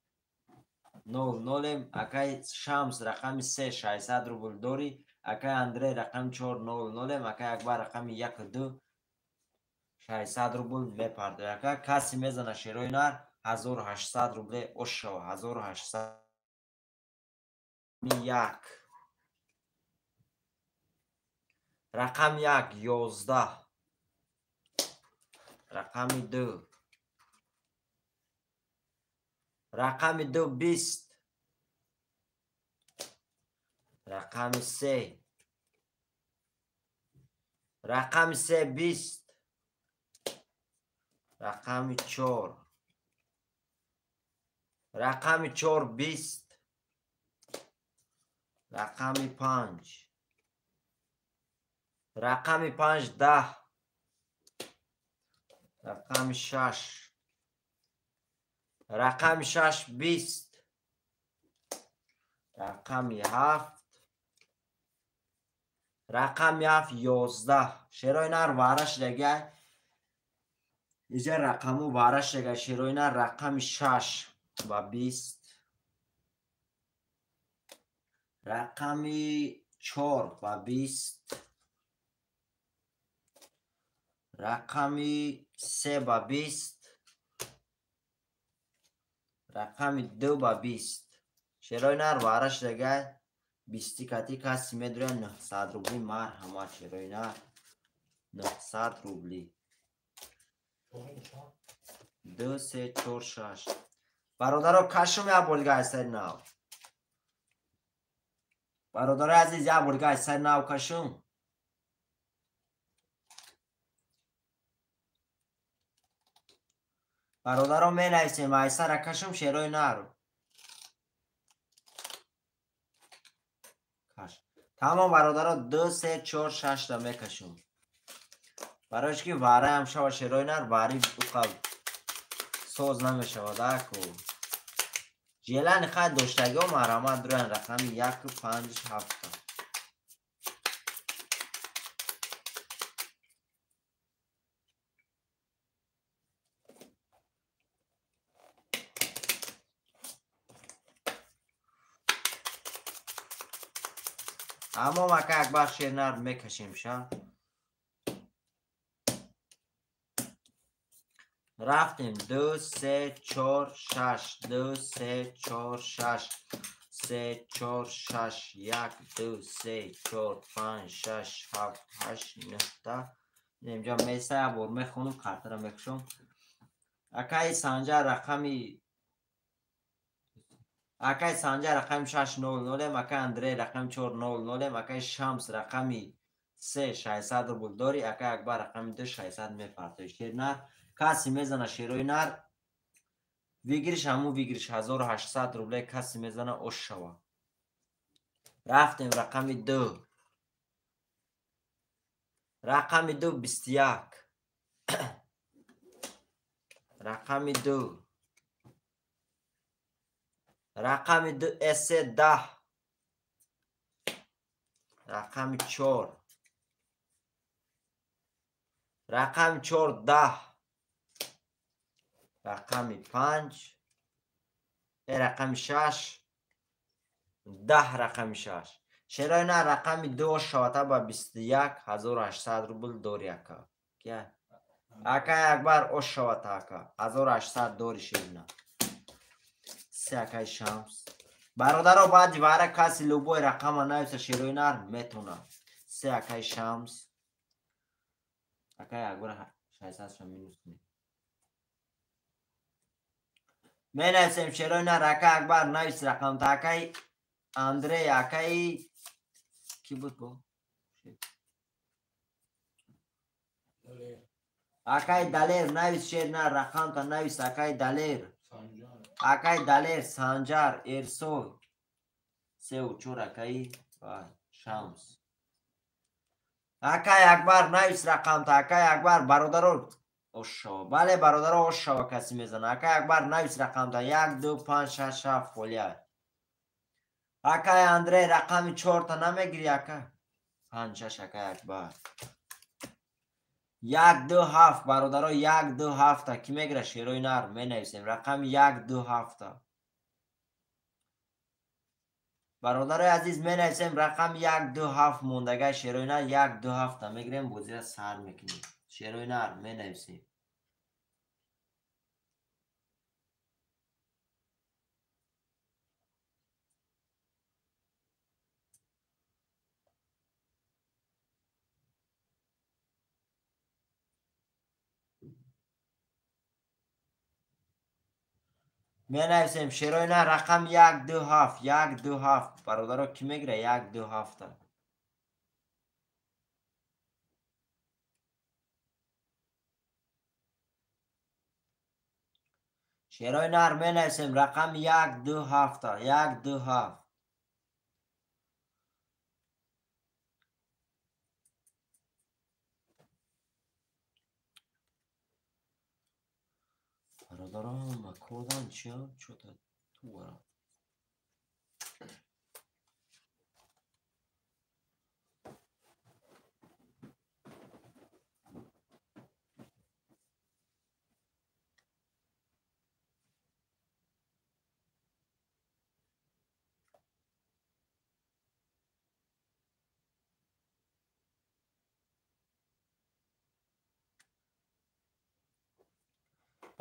0 0, акаи Шамс рақами 3 600 рубл дорӣ, акаи Андрей рақами 4 0 0, акаи Акбар рақами 1 2 600 рубл мепардояд. Ака касе мезана шерои нар 1800 рубле ошава 1800 1 рақами 1 11 рақами 2 рақами 2 20 рақами 3 рақами 3 20 рақами 4 рақами 4 20 рақами 5 рақами 5 10 рақами 6 рақами 6 20 рақами 7 рақами 7 11. Шерои нар вара шудагай. Иҷа рақаму вара шудагай. Шерои нар рақами 6 ва 20 рақами 4 ва 20 рақами 3 ба 20 рақами 2 ба 20. Шерои нар вара шудагай. 20 кати каси медуря 900 рубли. Марҳамат, шерои нар 900 рубли. 2 3 4 6. Бародаро, кашум як бор дига аз сари нав. Бародарои азиз, як бор дига аз сари нав кашум. Бародаро, менависем айсара кашум шерои нар. Каш. Тамом бародаро, 2 3 4 6 та мекашум. Барои ки вараам шава шерои нар, вари уқа соз намешавад аку. Желани хай доштагиҳо марҳамат дуян рақами 1 5 7. Аммо мака Акбар шернар мекашем ша. Рафтем 2 3 4 6 2 3 4 6 3 4 6 1 2 3 4 5 6 7 8 9 та. Инҷа меса як бор мехонам, картара мекушам. Акаи Санҷар рақами акаи Санҷар рақами 6 0 0, акаи Андрей рақами 4 0 0, акаи Шамс рақами 3 600 рубл дорӣ, акаи Акбар рақами 2 600 мепартоӣ. Шернар каси мезана шерои нар выигрыш ҳамун выигрыш 1800 рубле каси мезана ош шава. Рафтем рақами 2 рақами 2 21 рақами 2 рақами 2 с 10 рақами 4 рақами 4 10 рақами 5 рақами 6 10 рақами 6. Шерои нар рақами 2 шавата ба 21 1800 рубл дори ака. Кия? Ака Акбар ош шавата ака. 1800 дори шерина. Се акаи Шамс. Бародаро, баъди вара каси любой рақама нависа шерои нар метона. Се акаи Шамс. Акаи Акбар 600 ша минус кунед. Менависем шерои нар ака Акбар навис рақамта. Акаи Андрей, акаи ки буд бо? Акаи Далер навис шер нар рақамта навис акаи Далер. Акаи Далер, Санҷар, Эрсой. 3 4 акаи Шамс. Акай Акбар навис рақамта, акай Акбар бародаро ошшава. Бале бародаро ошшава каси мезана. Акай Акбар навис рақамта 1 2 5 6 7 холия. Акай Андрей рақами 4 та намегири ака? 5 6 акай Акбар. 1 2 7 бародаро 1 2 7 та ки мегира шерои нар менависем рақами 1 2 7 та. Бародарои азиз менависем рақами 1 2 7 мондагай шерои нар 1 2 7 та мегирем бозира сар мекунем. Шерои нар менависем. Менависем шерои нар рақам 1 2 7 1 2 7 бародаро ки мегира 1 2 7 та. Шерои нар менависем рақам 1 2 7 та 1 2 7. Бародаро макодан чия чота туара.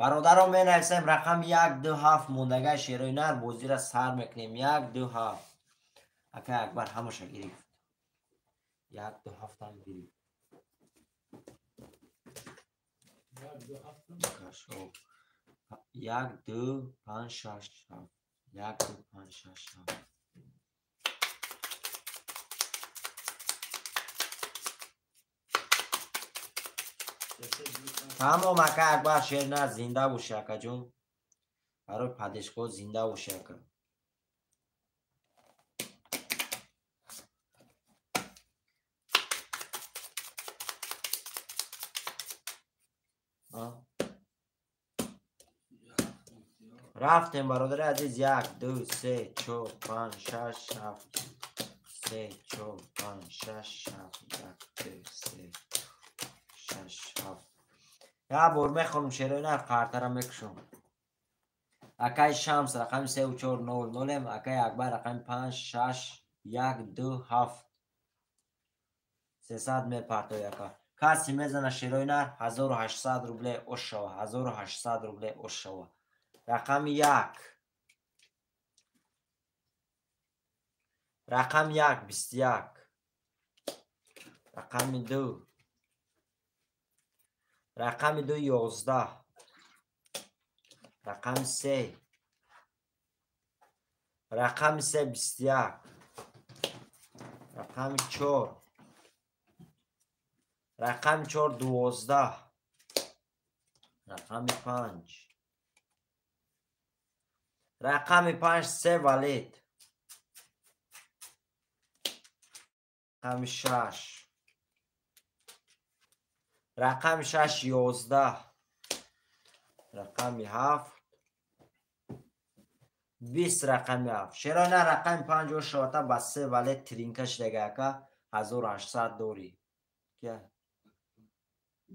Бародаро менависем рақам 1 2 7 мондагай шерои нар бозира сар мекунем 1 2 7. Акай Акбар ҳамаша гирифт. 1 2 7 ҳам гирифт. 1 2 7 1 2 5 6 7 1 2 5 6 7. Тамом ака Акбар шер нар зинда боши акаҷон. Барои падешко зинда боши ака. Рафтем бародари азиз 1 2 3 4 5 6 7 3 4 5 6 7 1 2 3 6 7. Я бор мехонам шерои нар қартара мекушам. Акай Шамс рақами 3 4 0 0, акай Акбар рақами 5 6 1 2 7. 300 мепартои ака. Каси мезана шерои нар 1800 рубле ошшава, 1800 рубле ошшава. Рақами 1. Рақами 1 21. Рақами 2. Рақами 2 11. Рақами 3. Рақами 3 21. Рақами 4. Рақами 4 12. Рақами 5. Рақами 5 3 валид. Рақами 6. Рақами 6 11. Рақами 7 20. Рақами 7. Шерона рақами 5 шота ба 3 валет тринка шидага ака 1800 дори.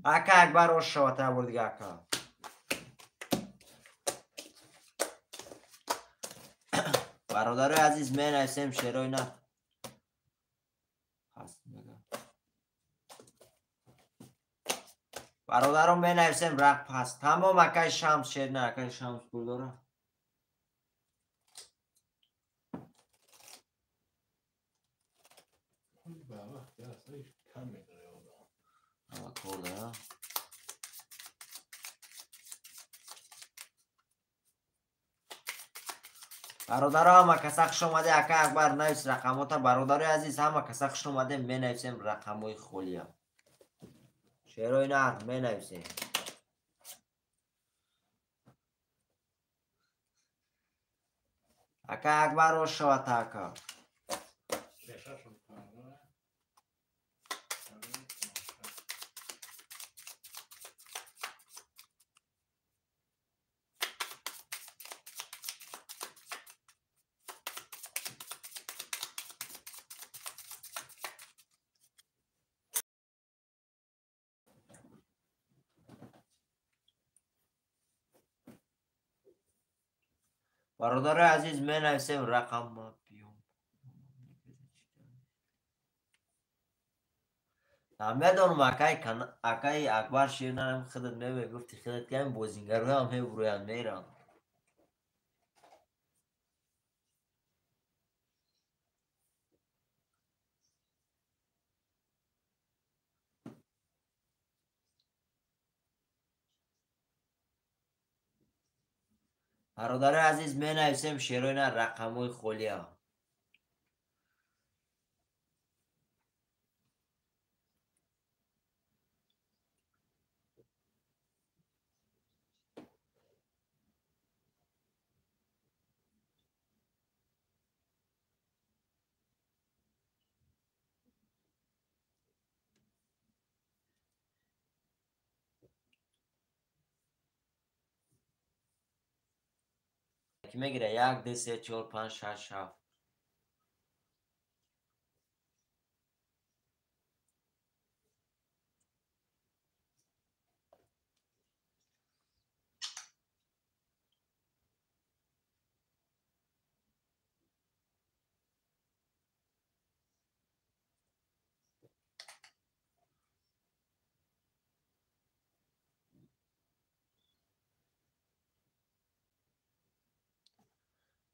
Ака Акбар ошота бурдига ака. Бародарои азиз менависем шерои нар. Бародарон менависем рақ пас. Тамом акай Шамс шер на акай Шамс пул дора. Ама кор дора. Бародаро ҳама каса хуш омаде ака Акбар навис рақамота. Бародарои азиз ҳама каса хуш омаде менависем рақамҳои холия. Шерои нар менависем. Ака Акбар ошшавата ака. 6 ва 50. Бародарои азиз, менависем рақамма биём. Намедонам, акаи Акбар Ширнарам худат мегуфти, худат ки ҳамин бозингароам мебуроянд, мераванд. Бародарои азиз, менависем шерои на рақамҳои холия. Ки мегира? 1, 2, 3, 4, 5, 6, 7.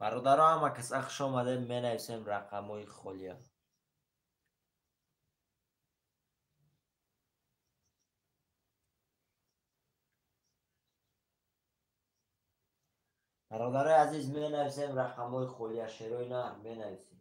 Бародаро, ҳама каса хуш омадед, менависем рақамҳои холия. Бародарои азиз, менависем рақамҳои холия, шерои нар менависем.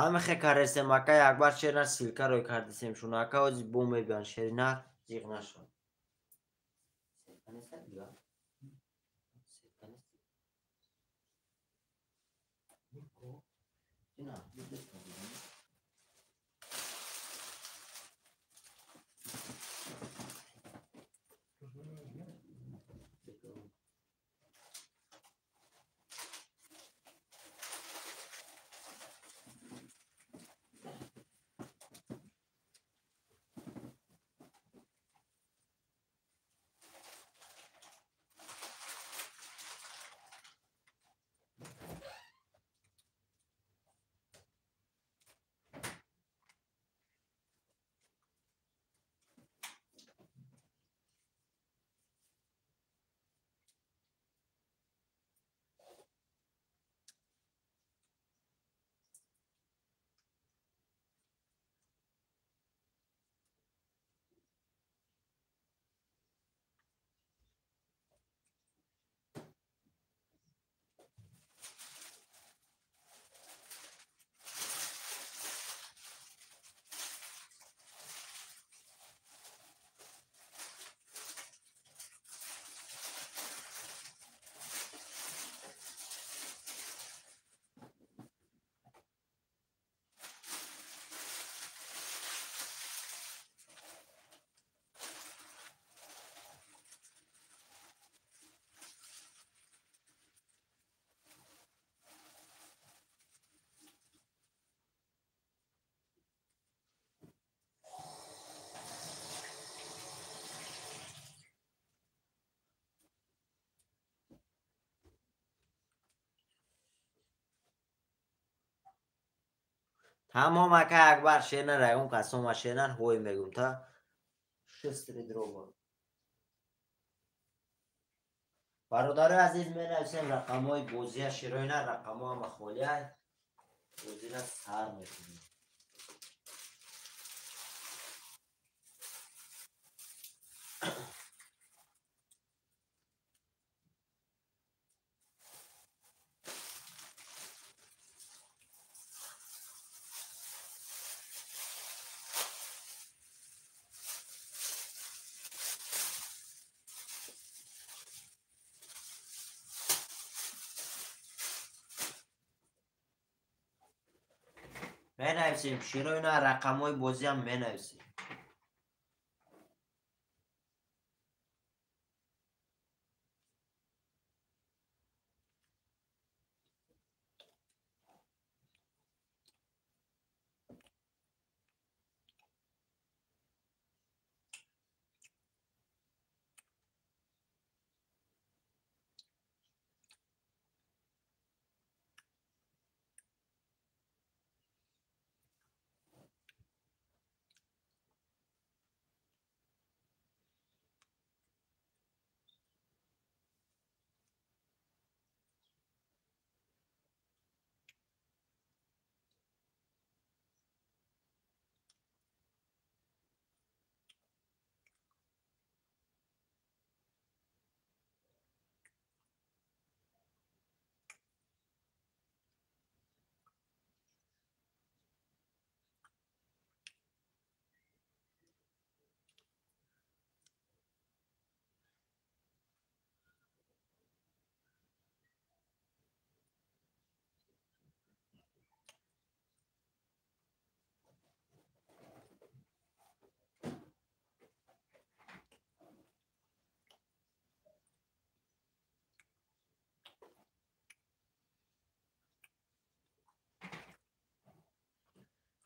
Ҳамихе каресем, акай Акбар Шернар ссылка рой кардисем шуно. Ака ози бо мебиён шеринар, зиқ нашав. Тамом ака Акбар шернар ягон касома шернар ҳой мегум та. Шестри дроба. Бародарои азиз, менависем рақамҳои бозия широина, рақамҳо ҳама холия. Бозира сар мекунем. Менависем широина, рақамҳои бозиам менависем.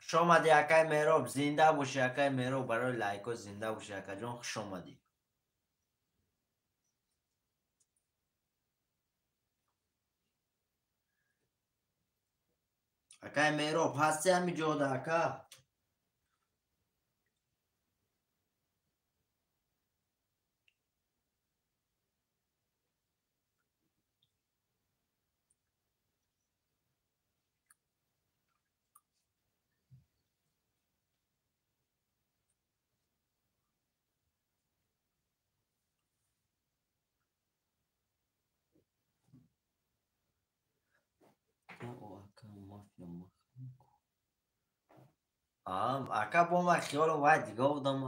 Хуш омадӣ акай Меҳроб, зинда бошӣ акай Меҳроб, барои лайкҳо зинда бошӣ акаҷон, хуш омадӣ. Акай Меҳроб, ҳасти ҳами ҷода ака? Ака бо ман хиёлам вай дига одам.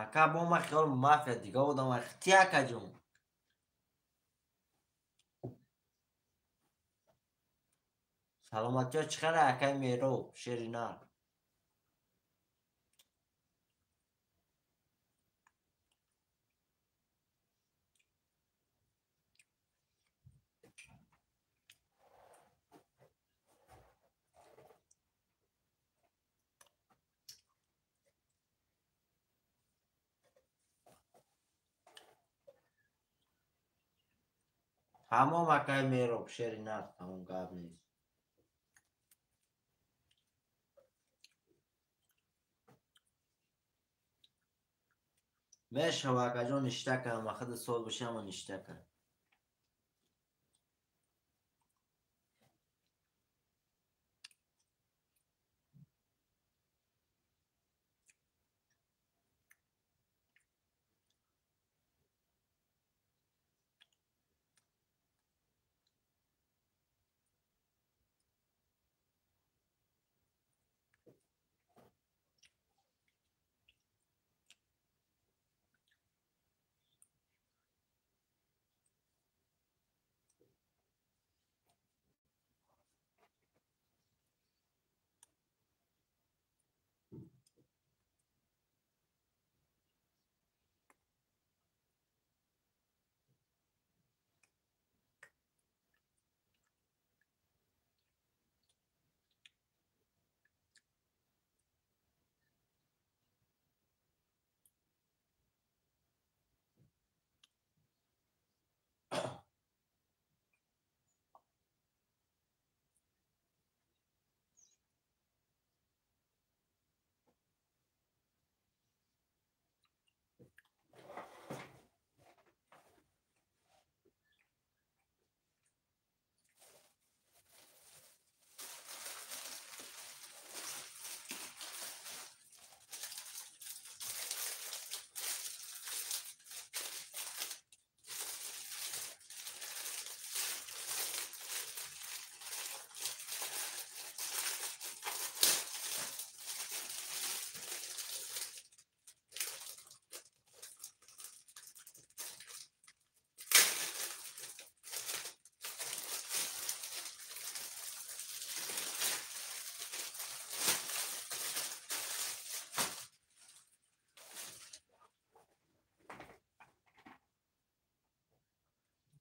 Ака бо ман хиёлам мафия дига одам. Ти акаҷон. Саломатиё чӣ хеле акай Меҳроб, шери нар. Тамом акай Меҳроб, шери нар, тамом гап нест. Мешава акаҷон, ништа кардам, ахиди сол бошама ништа кардам.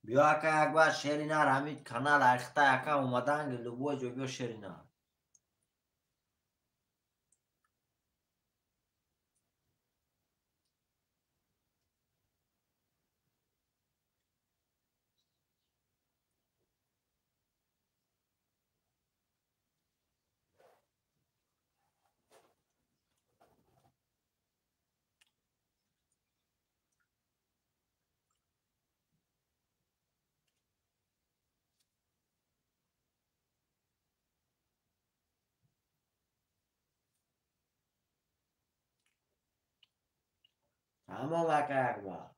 Биё ака, як бар шери нар, ҳамин канал айхта ака омадан, любой ҷо биё шери нар. Тамом ака, якбар.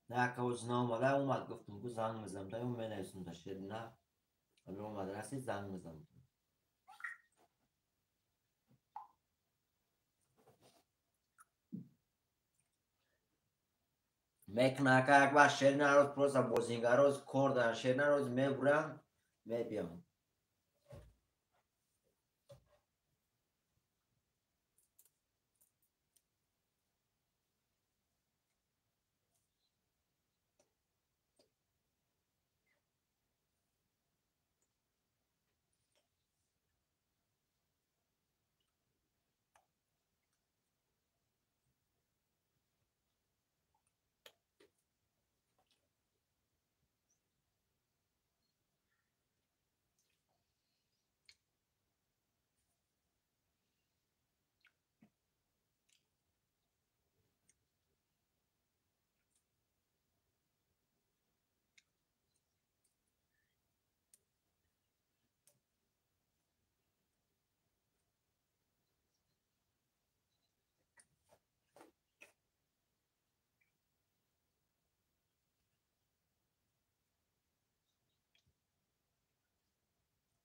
На ака, оз наомада, омад, гуфтум ку занг мезанам, та менависум та шери на. Ами омад, расид, занг мезанам. Мекна ака, якбар шери на роз просто бозингароз кор доран, шери на роз мебурам, мебиям.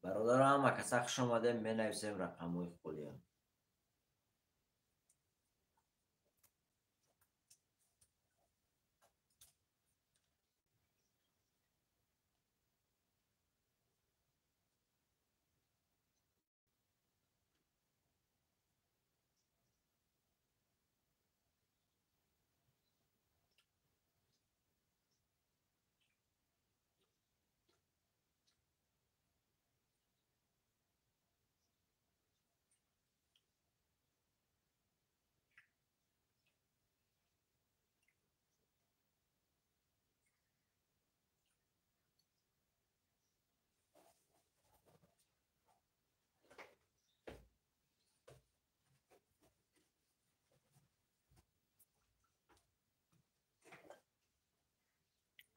Бародаро, ҳама каса хуш омадем, менависем рақамҳои холия.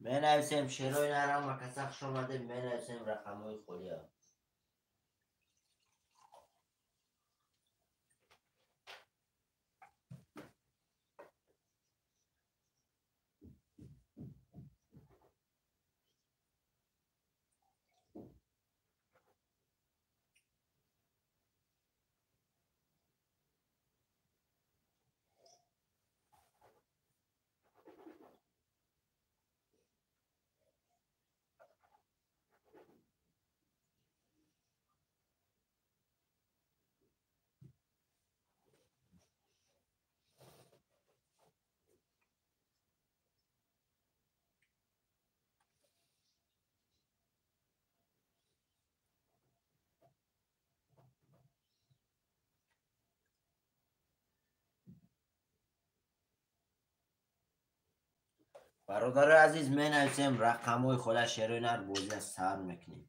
Менависем шерои нар, ҳама каса хуш омадем, менависем рақамҳои холия. Бародарои азиз, менависем рақамҳои хола шерои нар, бозия сар мекунем.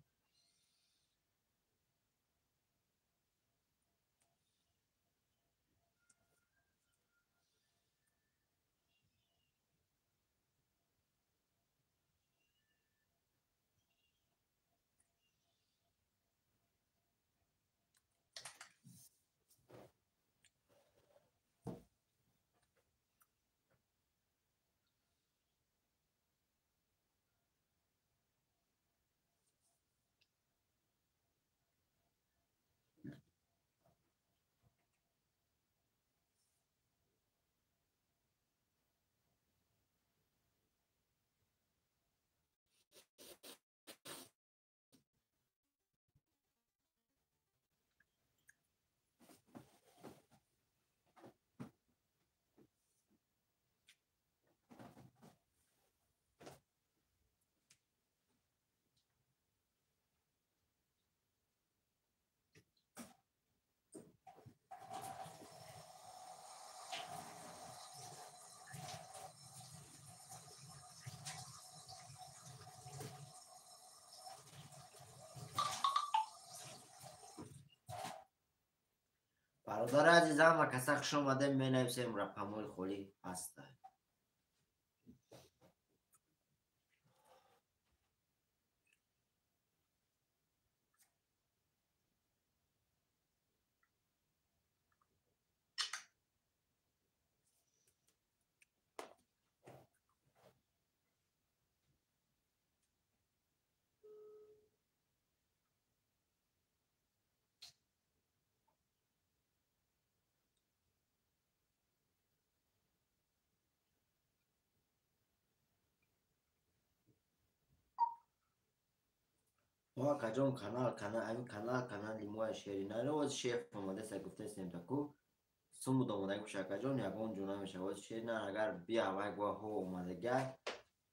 Бародари азиз, ҳама каса хуш омадем, менависем рақамҳои холӣ ҳастанд. Мо акаҷон канал канал ҳамин канал канали моя шеринаро оз шеф омадеса гуфтесем таку сумуд омадаги боша акаҷон, ягон ҷо намешава. Оз шеринар агар биявай гуа ҳо омадагай,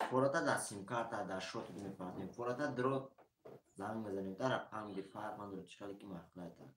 фората дар симкарта дар шот мепартем, фората дро занг мезанем, та рақам ги фарқ надорад, чӣ хеле ки маъқулай так.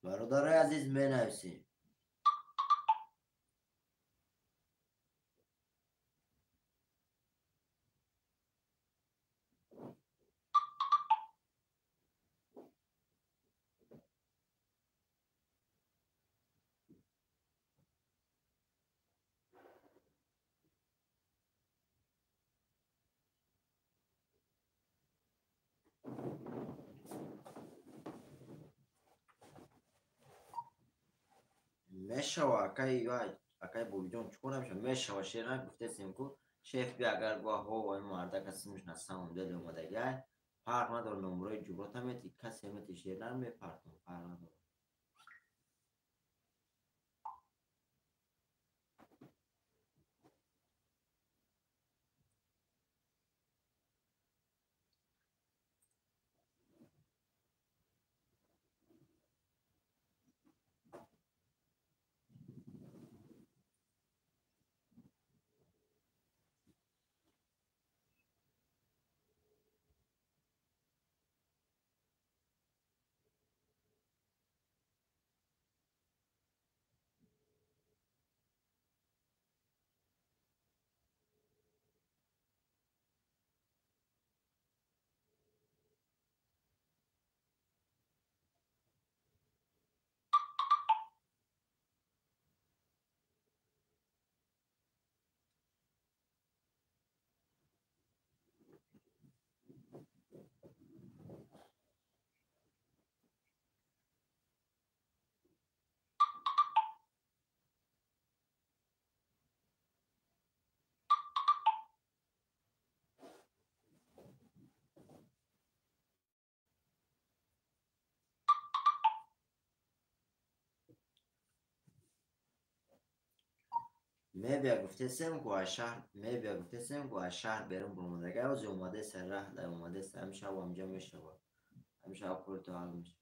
Бародарои азиз, менависем. Мешава акай вай, акай Бобиҷон, чӣ кор намешава? Мешава, шерна гуфтесем ку шеф би агар гуа ҳо ай мардака симш на самом деле омадагай, фарқ надорад, номрои ҷуброта мети, касе мети, шернар мепартом, фарқ надорад. Мебия гуфтесем ку аз шаҳр, мебия гуфтесем ку аз шаҳр берун баромадага, ози омадеса, раҳ дар омадеса, ҳамшаб ҳамҷа мешавад. Ҳамшаб корто ҳал мешавад.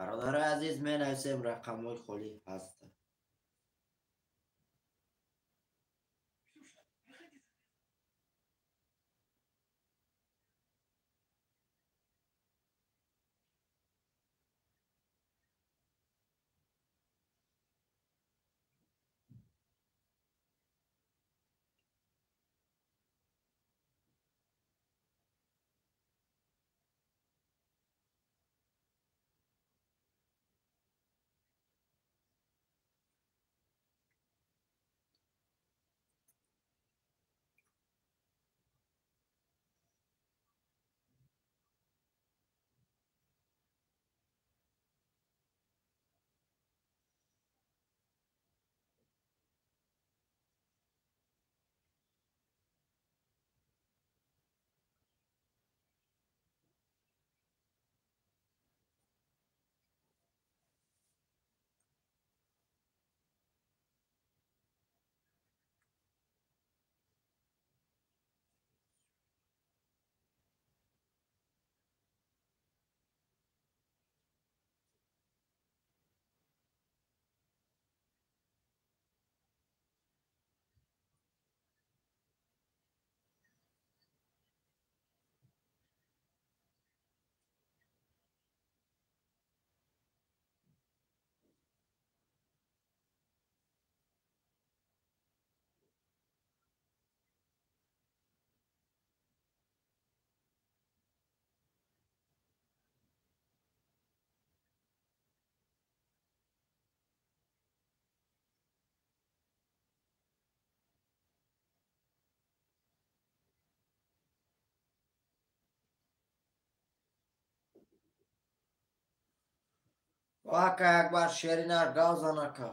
Бародарои азиз, менависем рақамҳои холӣ ҳастанд. Ака якбар шерина гав занака.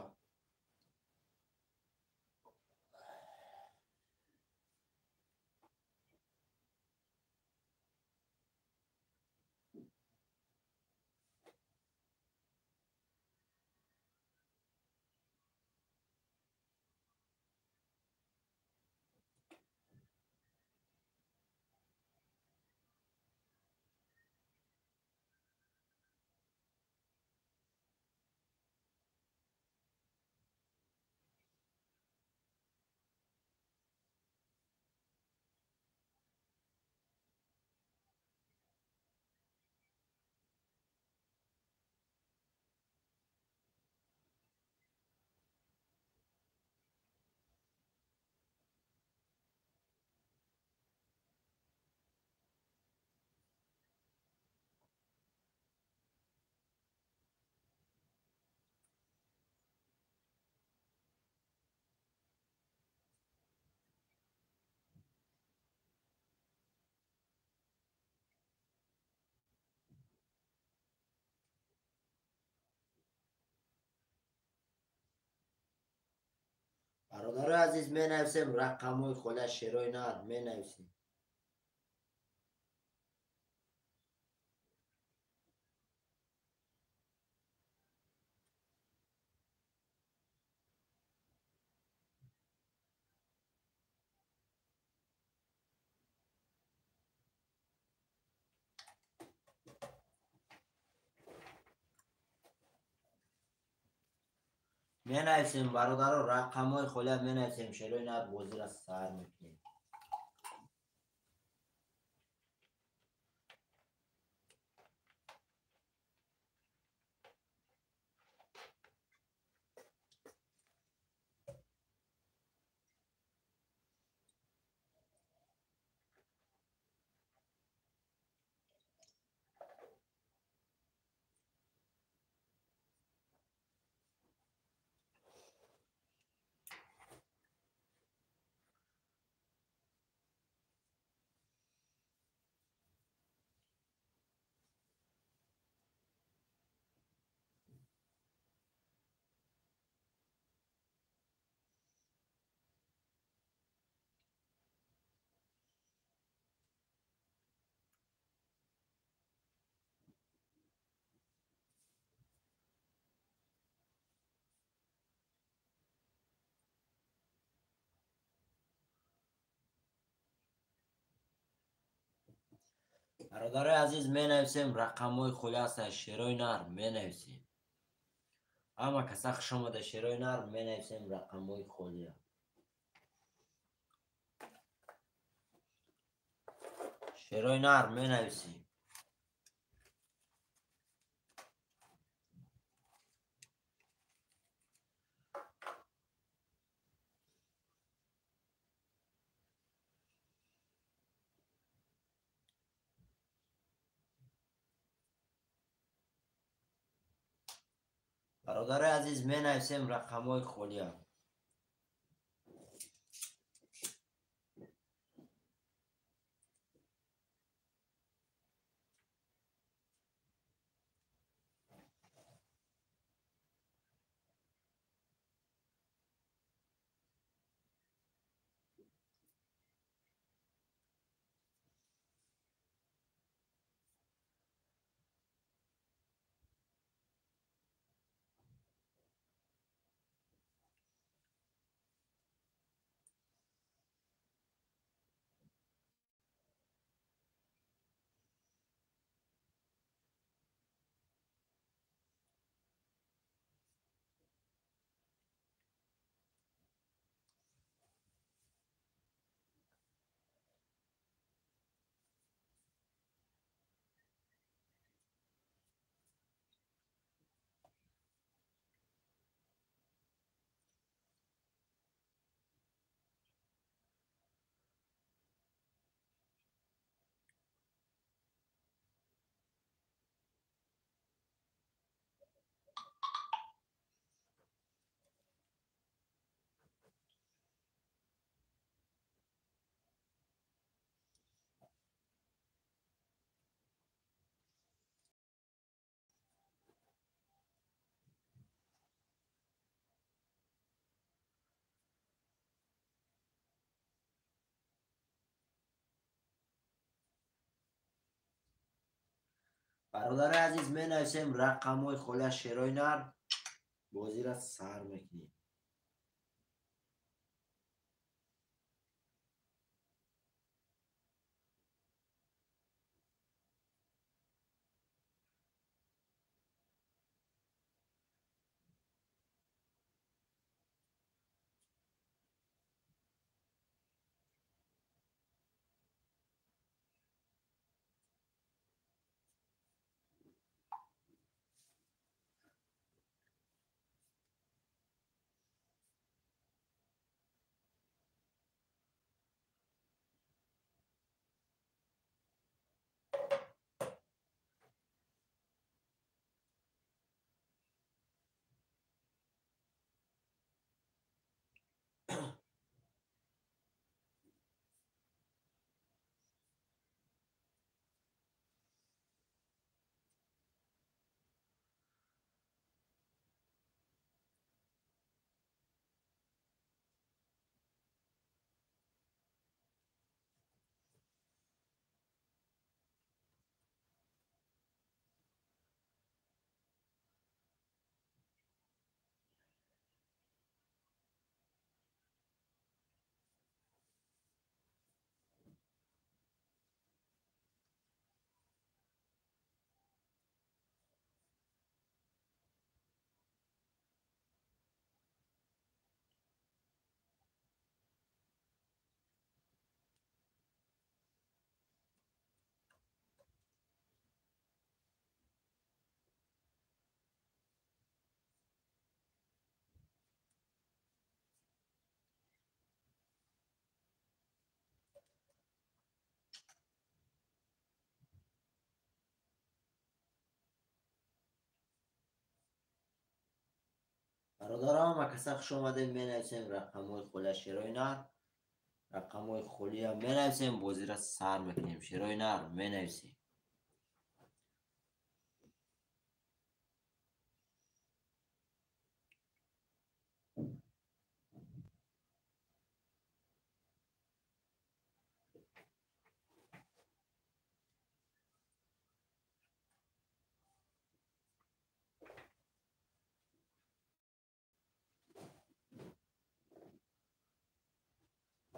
Бародарои азиз, менависем рақамҳои хола шерои нар менависем. Менависем бародаро рақамҳои хола менависем, шерои нар бозиро сар мекунем. Бародарои азиз, менависем рақамҳои холи ҳастанд, шерои нар менависем. Ҳама каса хуш омада, шерои нар менависем рақамҳои холия. Шерои нар менависем. Бародарои азиз, менависем рақамҳои холия. Бародарои азиз, менависем рақамҳои холия, шерои нар, бозиро сар мекунем. Бародарам, ҳама каса хуш омадем, менависем рақамҳои холия, шерои нар, рақамҳои холия менависем, бозиро сар мекунем, шерои нар менависем.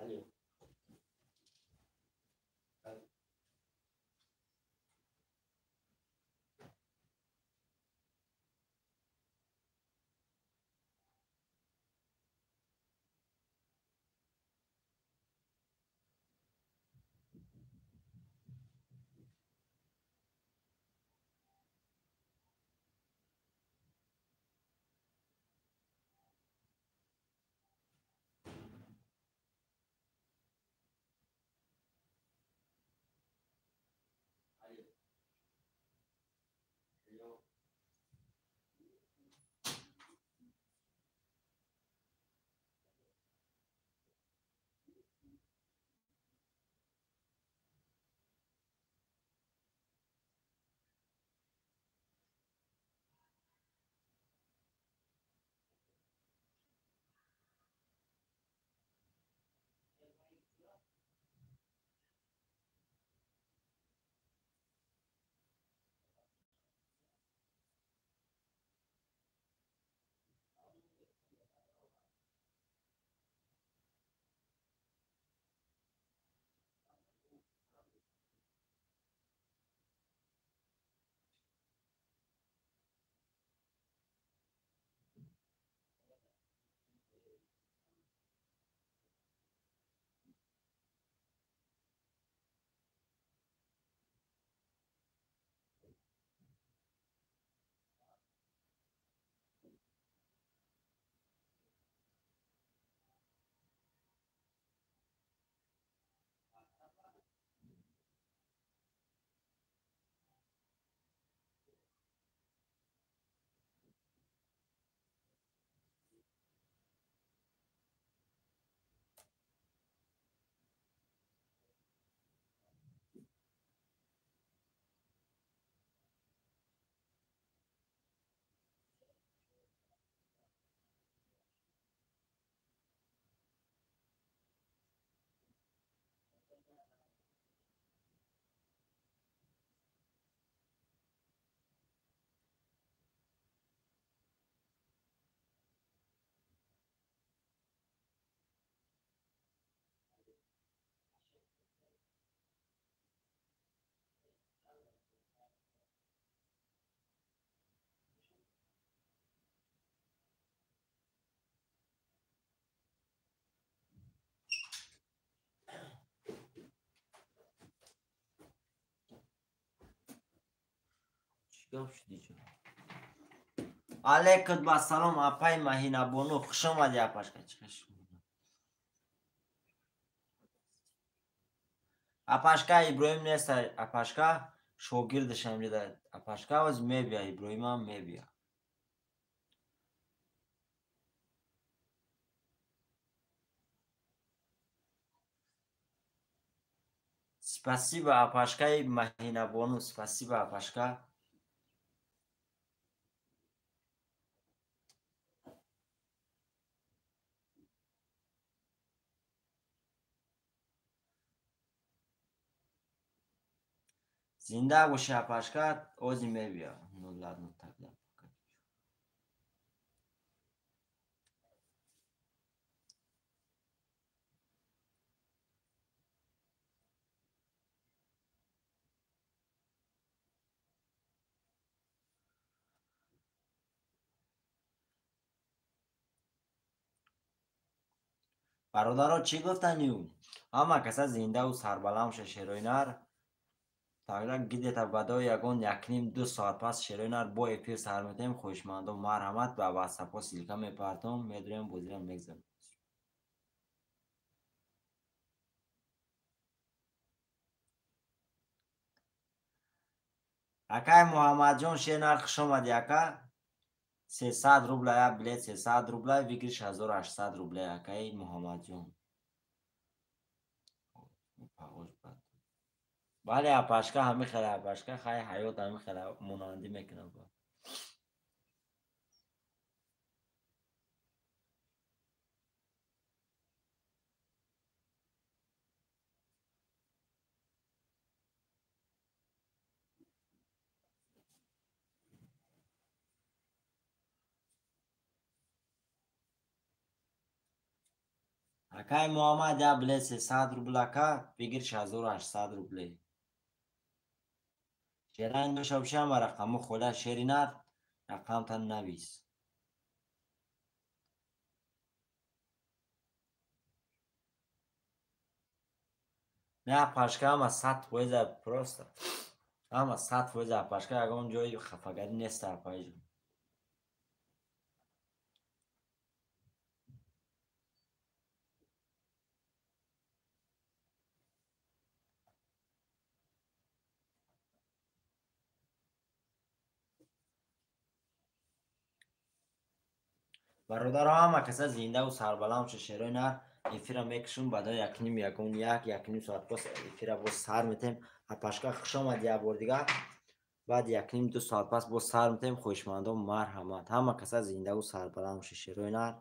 Алло. Чӣ гап шуди ҷон? Алейкум ассалом, апай Маҳинабону, хуш омадӣ, апашка. Апашка Иброҳим нест, апашка шогирдаш ҳамҷода. Апашка оз мебия, Иброҳимам мебия. Спасибо, апашкаи Маҳинабону, спасибо, апашка. Зинда боши, апашка, ози мебия. Ну ладно, тогда. Бародаро, чӣ гуфтанию? Ҳама каса зиндаву сарбаланд боша, шерои нар. Тогда где-то баъдои ягон 1,5-2 соат пас шерои нар бо эфир сар метаҳем. Хоҳишмандон, марҳамат, ба ватсапҳо ссылка мепартом, медурем, бозиро мегзарем. Акай Муҳаммадҷон, шернар, хуш омадӣ, ака. 300 рубля як билет, 300 рубля, выигрыш 1800 рубля, акаи Муҳаммадҷон. Бале, апашка, ҳами хеле, апашка, хай, ҳаёт ҳами хеле монандӣ мекунад. Акай Муҳаммад, як билет 300 рубл, ака, выигрыш 1800 рублей. Шеранг доша боши, ҳама рақамҳо хола, шери нар, рақамтан навис. Не, апашка, ҳама 100% просто. Ҳама 100%, апашка, ягон ҷои хафагарӣ нест, апайҷон. Бародаро, ҳама каса зиндаву сарбаланд боша, шерои нар, эфира мекушум, баъдо 1,5, ягон 1,5 соат пас эфира боз сар метаҳем. Апашка, хуш омадӣ як бор дигар. Баъд 1,5-2 соат пас боз сар метаҳем. Хоҳишмандон, марҳамат. Ҳама каса зиндаву сарбаланд боша, шерои нар.